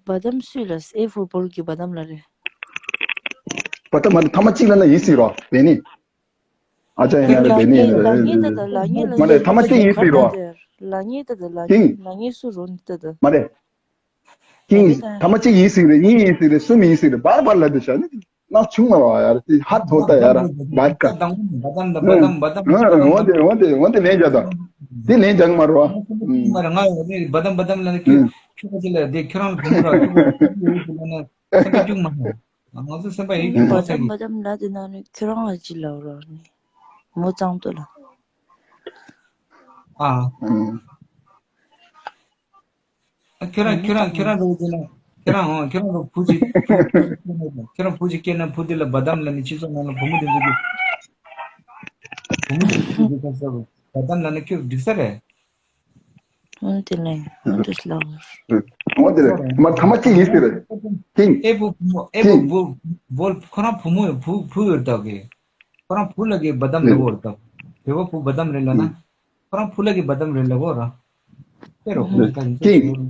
བ་དམ་སུས་ལ་ཨེ་ཕུར་བོལ་གྱི་བ་དམ་ལ་རེད། བ་དམ་མ་རེད། ཐ་མ་གཅིག་ལ་ན་ཡིན་སྲིད་རོ་བེ་ནི། ཨ་ཅག་ཡིན་ན་རེད་བེ་ནི་ཡིན་ན་རེད། ལ་ཉེ་ད་ད་ལ་ཉེ་ལ་མ་རེད། ཐ་མ་གཅིག་ཡིན་སྲིད་རོ། ལ་ཉེ་ད་ད་ལ་ཉེ་ལ་ཉེ་སུ་རོ་ནི་ད་ད། མ་རེད། ཀིང་། ཐ་མ་གཅིག་ཡིན་སྲིད་རེད། གཉིས་ཡིན་སྲིད་རེད། གསུམ་ཡིན་སྲིད་རེད། བར་བར་ལ་དུ་བྱ་ནི། ནག་ཆུང་མ་བ་ཡར་དེ་ཧ་ཐོ་ད་ཡར་བར་ཀ། འོ་དེ་འོ་དེ་འོ་དེ་ལན་རྒྱག་དང་། དེ་ལན་རྒྱག་མ་རོ། མ་ར་ང་ཡོད་ནི་བ་དམ་བ་དམ་ལ་ནི་ཁྱོད་ཁྱོད་ཁ་ཅི་ལ་དེ་ཁྱོད་རང་ལ་དེ་མོ་ར་ཁྱོད་ཁ་ཅི་ལ་ཡོད་ལ་ན་སེམས་པ་སྐྱུག་མ་ཧ། ང་ཚོ་སེམས་པ་ཡིད་ཀྱི་བ་ཐོག་ཚ་གི། བ་དམ་ལ་དེ་ན་ནི་ཁྱོད་རང་ལ་ཅི་ལ་རོ་ནི་མོ་གཙང་ཏོ་ལ། ཨ། ཁྱོད་རང་ཁྱོད་རང་ཁྱོད་རང་རོགས་ཀྱི་ན་ཁྱོད་རང་ཨོ་ཁྱོད་རང་རོགས་བུ་གཅིག་ཁྱོད་རང་བུ་གཅིག་སྐྱེས་ན་བུ་དེ་ལ་བ་དམ་ལ་ནི་སྤྱི་ཚོགས་ནང་ལ་བུ་མོ་དེ་ཚོ་གི་བུ་མོ་དེ་ཚོ་གི་ཁ་ས་བ་དམ་ལ་ནི་ཁྱོད་འགྲིག་ས་རེད། འོན་ཏེ་ལེ་འོན་ཏེ་ལ་འོན་ཏེ་ལེ་མ་ཐ་མ་གཅིག་ཡིན་ཟེར་རེད། ཀིང་། ཨེ་བུ་བུ་མོ་ཨེ་བུ་ཀིང་། བུ་བུ་ཁོ་རང་བུ་མོ་བུ་བུ་ཡོད་ད་གི་ཁོ་རང་བུ་ལ་གི་བ་དམ་ལ་འོར་ད་བེ་བ་བུ་བ་དམ་རེད་ལ་ན། ཁོ་རང་བུ་ལ་གི་བ་དམ་རེད་ལ་འོ་ར། དེ་རོ་ཁོ་རང་ཀ་ཀིང་།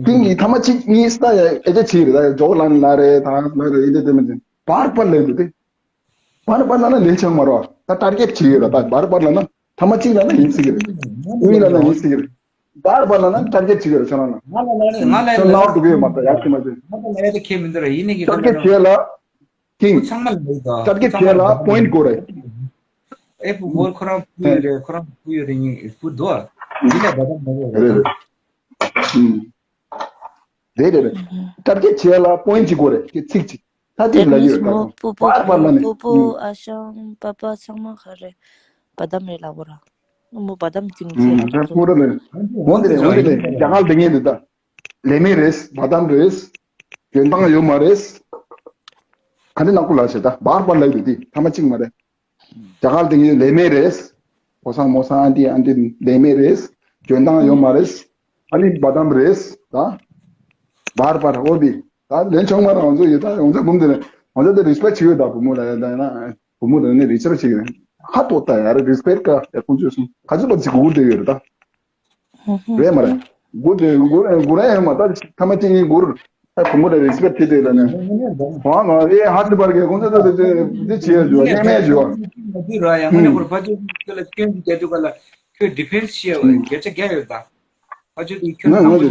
ཀིང་གིས་ཐ་མ་གཅིག་གཉིས་ལྟ་ཡ་ཨེ་ཅེ་བྱེད་རེད་ད་ཇོ་ལན་ལ་རེད་ད་ལ་རེད་ཨེ་ཅེ་དེ་མི་འདུག་བར་པར་ལེན་འདུག་དེ། བར་པར་ལ་ན་ལེན་ཆང་མ་རོ་ད་ཊར་གེ་ཊི་བྱེད་ཡོད་ར་ད་བར་པར་ལ་ན་ཐ་མ་གཅིག་ལ་ན་ཡིན་སྲིད་ཀྱི་རེད། གཉིས་ལ་ན་ཡིན་སྲིད་ཀྱི་རེད། བར་པར་ལ་ན་ཊར་གེ་ཊི་བྱེད་ཡོད་ར་ཁྱོད་རང་ལ། ང་ལ་ལ་ང་ལ་ཁྱོད་ལ་ནར་འདུག་ཡོད་མ་ད་ཡག་གི་མ་རེད། ང་ལ་ལ་ཡ་དེ་ཁྱད་མི་འདུག་ར་ཡིན་ནི་གི་ཊར་གེ་ཊི་བྱེད་ལ། ཀིང་། ཚང་མ་ལ་ལ་ད་ཀི་ཚང་མ་ཁྱེད་ལ་པོ་ཡིན་ཊི་གོ་རེད། ཨེ་བུ་བོར་ཁོ་རང་བུ་ཡོད་རེད་ཁོ་རང་བུ་ཡོད་རེད་ཉིན་བུ་དོ། འདི་ལ་བ་དམ་མ་བོར་རེད། རེད་རེད་རེད། ད་ཀི་ཁྱེད་ལ་པོ་ཡིན་ཊི་གོ་རེད་ཀི་ཚིག་ཅིག་ད་དེ་ལ་ཡོད་ད་པུ་པུ་བར་བར་ལ་ནི་པུ་པུ་ཨ་ཞང་པ་པ་ཚང་མ་ག་རེ་བ་དམ་རེད་ལ་བོ་ར། མོ་བ་དམ་ཀུན་ཁྱེད་ལ་ད་པུ་ར་ལ་འོན་ཏེ་འོན་ཏེ་འོན་ཏེ་རྒྱ་གར་དེ་ངེས་འདུག་ད། ལེ་མེ་རེས། བ་དམ་རེས། འཇོན་ཐང་ཡོད་མ་རེས། ག་འདྲ་ནག་པོ་ལ་བྱེད་ད་བར་བར་ལ་ཡོད་དེ་ཐ་མ་གཅིག་མ་རེད། རྒྱ་གར་དེ་ངའི་ལེ་མེ་རེས། གོ་སང་མོ་སང་ཨ་འདི་ཨ་འདི་ལེ་མེ་རེས། འཇོན་ཐང་ཡོད་མ་རེས། ཨ་ནི་བ་དམ་རེས་ད། བར་བར་འོ་དེ་ད་ལན་ཆུང་མ་རང་ཚོ་ཡོད་ད་ཡོང་ཚ་བུམ་དེ་ནས་ང་ཚོ་དེ་རེས་པེག་བྱེད་ཡོད་ད་བུ་མོ་ལ་ཡ་ད་ཡ་ན་བུ་མོ་ལ་ནི་རེས་པེག་བྱེད་ཡོད་ཧ་ཏོ་ད་ཡ་རེས་པེག་ག་ཡ་ཁོང་ཚོས་སོང་ག་ཚོད་པ་ཅིག་གུག་དེ་ཡོད་རེད་ད། རེད་མ་རེད། སྒུར་དེ་སྒུར་སྒུར་ཡང་མ་ད་ཐ་མ་གཅིག་གཉིས་སྒུར། ད་བུ་མོ་ལ་རེ་སི་པེག་བྱེད་དེ་ལ་ནི། ཧོ་ང་ཨེ་ཧ་ཏི་བར་གྱི་ཁོང་ཚོ་ད་དེ་དེ་བྱེད་ཡ་བྱུང་བ་གནས་མེད་བྱུང་བ། ང་ཚོའི་ར་ཡང་ང་ནི་ཁོར་ཕ་ཚོད་ཀྱི་ལ་སྐྱོན་གྱི་རྒྱ་ཐུག་ག་ལ་ཁྱོད་ཌི་ཕེན་སི་བྱེད་ཡ་བརྒྱ་ཆ་བརྒྱ་ཡོད་ད། ཕ་ཚོད་དེ་ཁྱོད་ནང་ང་ཚོ།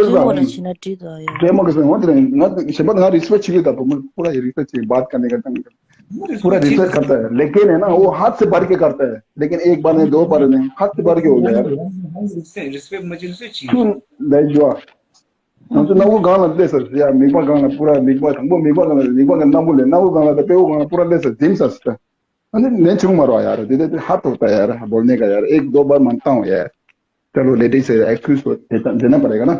ཁྱོད་ཚོ་ལ་ཁྱོད་ཚོ་ལ་བྱས་ན་འགྲིག་དོ་ཡོད། ཌེ་མོ་ཀ་རེ་སི་ང་དེ་རིང་ང་ཞེ་པོ་ང་རེ་སི་པེག་བྱེད་ཀྱི་ད། བུ་མོ་པུ་ར་ཡི་རེ་སི་པེག་བྱེད། བཱད་ཀར་ནེ་ཀ་ཏང་། पूरा रिस्पेक्ट करता है, लेकिन है ना, वो हाथ से भर के करता है, लेकिन एक बार नहीं, दो बार नहीं, हाथ से भर के हो गया यार। रिस्पेक्ट मुझे रिस्पेक्ट चाहिए। क्यों? ལས་འཇོ། ང་ཚོ་སྣ་བུག་སྒང་ལ་སླེབས་ས་ཡ། མིད་པ་སྒང་ལ། པུ་ར་མིད་པ། དང་པོ་མིད་པ་སྒང་ལ། མིད་པ་སྒང་སྣ་བུག་ལས། སྣ་བུག་སྒང་ལ་དང་པེའུ་སྒང་ལ་པུ་ར་སླེབས་ས་འཛིམ་ས་སི་ད། ཨ་ནི་ལན་ཆུང་མ་རོ་ཡ་ར། དེ་དེ་དེ་ཧ་ཐོག་ད་ཡ་ར། बोलने का यार, एक दो बार मानता हूँ यार। चलो लेडीज से एक्सक्यूज देता, देना पड़ेगा ना।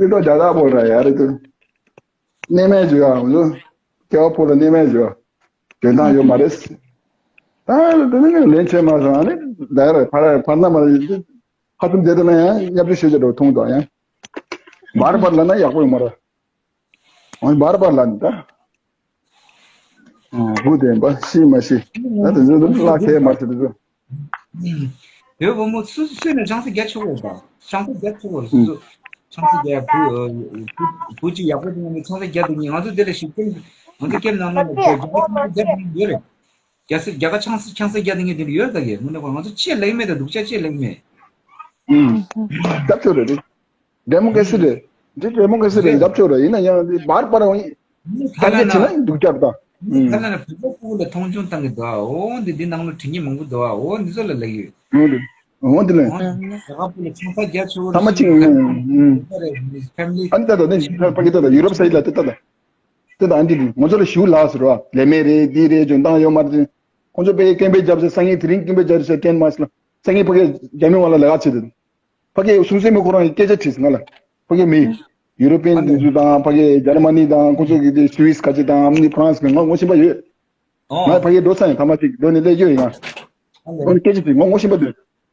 ये तो ज्यादा बोल रहा है यार, ये तो। ནེ་མེ་ཇུ་ཡ། ང་ཚོ་སྐྱེ་བ་ཕོ་ལ་ནེ་མེ་ཇུ་ཡ། དོན་དག་ཡོད་མ་རེད། ད་དེ་ནི་ལན་ཆེ་མ་སོང་། ཨ་ནི་ད་ཡ་ར་ཕར་ཕར་ན་མ་རེད། ཁ་ཐུམ་དེ་དེ་ན་ཡང་བརྙས་བཅོས་ཞུ་རྒྱུ་འདྲ་བོ་མཐོང་དང་ཡང་། བར་བར་ལ་ན་ཡག་པོ་ཡོད་མ་རེད། འོན་བར་བར་ལ་ནི་ད། ཨ་བུ་དེ་འབའ་ཤི་མ་ཤི། ད་དེ་ཚོ་ལ་ཁེ་མ་ཤི་དེ་ཚོ། ཡོད་བུ་མོ་སུ་སུ་ནས་ཆང་ས་རྒྱག་ཆོག་གོ་བ། ཆང་ས་རྒྱག་ཆོག་གོ་སུ་སུ། ཆང་ས་རྒྱག་བུ་བུ་བུ་ཅིག་ཡག་པོ་དེ་ནས་ཆང་ས་རྒྱག་དེ་ཉིན་ང་ཚོ་དེ་ལ་ཞིག་ཀེམ་ང་ཚོ་ཀེམ་ནང་ལ་རྒྱག་ཆང་ས་རྒྱག་དེ་ཉིན་ཡོད་རེད། རྒྱ་སེ་རྒྱ་གར་ཆང་ས་ཆང་ས་རྒྱག་དེ་ཉིན་དེ་ལ་ཡོད་ད་གི་དངོས་གནས་ཁོ་ང་ཚོ་ཅེས་ལེགས་མེད་དང་སྡུག་ཅག་ཅེས་ལེགས་མེད། ཨུམ། རྒྱབ་སྐྱོར་རེད། ཌེ་མོ་ཀ་རེ་སི་རེད། འདི་ཌེ་མོ་ཀ་རེ་སི་རེད། རེད། རྒྱབ་སྐྱོར་རེད། ཡིན་ན་ཡང་འདི་བར་བར་འོང་། ཐ་ན་ཐ་ན་ཅི་ན་སྡུག་ཅག་དང་། ཐ་ན་ན་བོད་པ་ཕྲུ་གུ་ལ་མཐོང་ཆུང་བཏང་གི་འདུག་ཨ། འོ་འདི་འདི་ནང་ལ་དྲི་ངན་མང་པོ་འདུག་ཨ། འོ་འདི་ཚོ་ལ་ལབ་ཡོད། འོ་འདི། འོ་འདི་ལ། ཨ་ནི། རྒྱ་གར་ཕྲུ་གུ་ལ་ཆང་ས་རྒྱག་ཆོག་རེད། ཐ་མ་གཅིག་ཨུམ། ཨ་ནི་ད་ད་ནི་ཕ་གི་ད་ད་ཡུ་རོབ་སའིཌ་ལ་ད་ད་ད། དེ་དང་འདི་ང་ཚོ་ལ་ཞུ་ལགས་ཟེར་བ། ལས་མེད་རེད། འདི་རེད། འཇོན་ཐང་ཡོད་མ་རེད། ཁོང་ཚོ་དཔེ་སྐད་འབོད་རྒྱབ་ཟེར། སང་ཉིན་དེ་རིང་སྐད་འབོད་རྒྱབ་ཟེར་ཀེན་མ་སི་ལ། སང་ཉིན་ཕ་གི་རྒྱ་མི་བ་ལ་ལས་ཀ་བྱེད་དེ། ཕ་གི་སུང་སེ་མི་ཁོ་རང་གི་སྐད་ཆ་དྲིས་ང་ལ། ཕ་གི་མི། ཡུ་རོ་པན་དེ་ཚོ་དང་ཕ་གི་འཇར་མ་ནི་དང་ཁོང་ཚོ་གི་དེ་སུ་ཝིས་ག་ཅི་དང་ཨ་མི་ཕ་རན་སི་གི་ང་ངོ་ཤེས་པ་ཡོད། ང་ཕ་གི་འགྲོ་ས་ཡིན། ཐ་མ་ཅིག་འགྲོ་ནས་སླེབས་རྒྱུ་ཡིན་ང་། ཨོ་ནི་སྐད་ཆ་དྲིས་ང་ངོ་ཤེས་པ་དེ།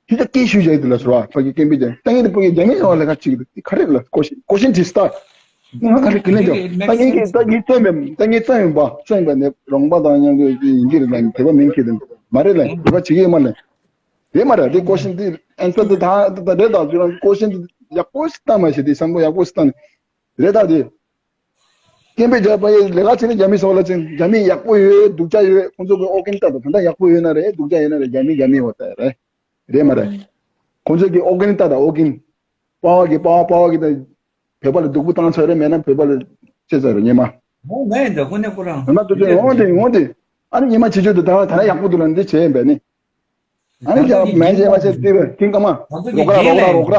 ཁྱེད་ཅག་སྐད་ཞུ་བྱ་ཡི་དེ་ལ་ཟེར་བ། ཕ་གི་སྐད་འབོད་ཀྱང་ཏང་ཡིན་དེ་ཕ་གི་རྒྱ་མི་ཡང་ལས་ཀ་ཅིག་དེ་ག་རེ་ལ་ཀོ་ཤིན་ཀོ་ཤིན་ཇི་སྟ། ང་ག་རེ་གི་ལན་ཀྱང་ཏང་ཡིན་གི་ཏང་ཡིན་རྩ་ཡིན་པ་ཏང་ཡིན་རྩ་ཡིན་པ་རྩ་ཡིན་པ་ནས་རོང་པ་དང་མཉམ་དུ་ཡིན་གྱི་རེད་ལ། བོད་པ་མིན་གྱི་རེད་མ་རེད་ལ། བོད་པ་བྱེད་ཀྱི་ཡོད་མ་ལ། རེད་མ་རེད། དེ་ཀོ་ཤིན་དེ་ཨན་སར་དེ་ད་ད་རེད་ད་ཟེར་བ། ཀོ་ཤིན་དེ་ཡག་པོ་ཞིག་བཏང་མ་ཤེས། དེ་བསམ་བློ་ཡག་པོ་ཞིག་བཏང་ནས་རེད་ད་དེ། སྐད་འབོད་རྒྱབ་པ་ཡི་ལས་ཀ་བྱེད་ནས་རྒྱ་མི་སོགས་ལ་ཅིག་རྒྱ་མི་ཡག་པོ་ཡོད་སྡུག་ཅག་ཡོད། ཁོང་ཚོ་གི་ཨོ་རྒྱན་ལྟ་དང་། ད་ལྟ་ཡག་པོ་ཡོད་ན་རེད། སྡུག་ཅག་ཡོད་ན་རེད། རྒྱ་མི་རྒྱ་མི་འོ་ད་རེད། རེད་མ་རེད། ཁོང་ཚོ་གི་ཨོ་རྒྱན་ལྟ་དང་། ཨོ་རྒྱན། པ་བ་གི་པ་བ་པ་བ་གི་ད་བོད་པ་ལ་སྡུག་པོ་བཏང་ཚར་རེད། མེད་ན་བོད་པ་ལ་ཅི་ཚར་རེད་ཉི་མ། འོ་ནས་འདི་ཁོ་ནས་ཁོ་རང་། ང་དུ་ཅེ་འོང་དེ་འོང་དེ། ཨ་ནི་ཉི་མ་བྱེད་ཆོག་དུ་ད་ད་ཡག་པོ་འདུག་ལ་འདི་བྱས་ཡིན་པས་ནི། ཨ་ནི་ཀྱང་མེད་བྱས་མ་བྱས་ཏི་བས་ཀིང་ཀ་མ། རོག་ར་རོག་ར་རོག་ར།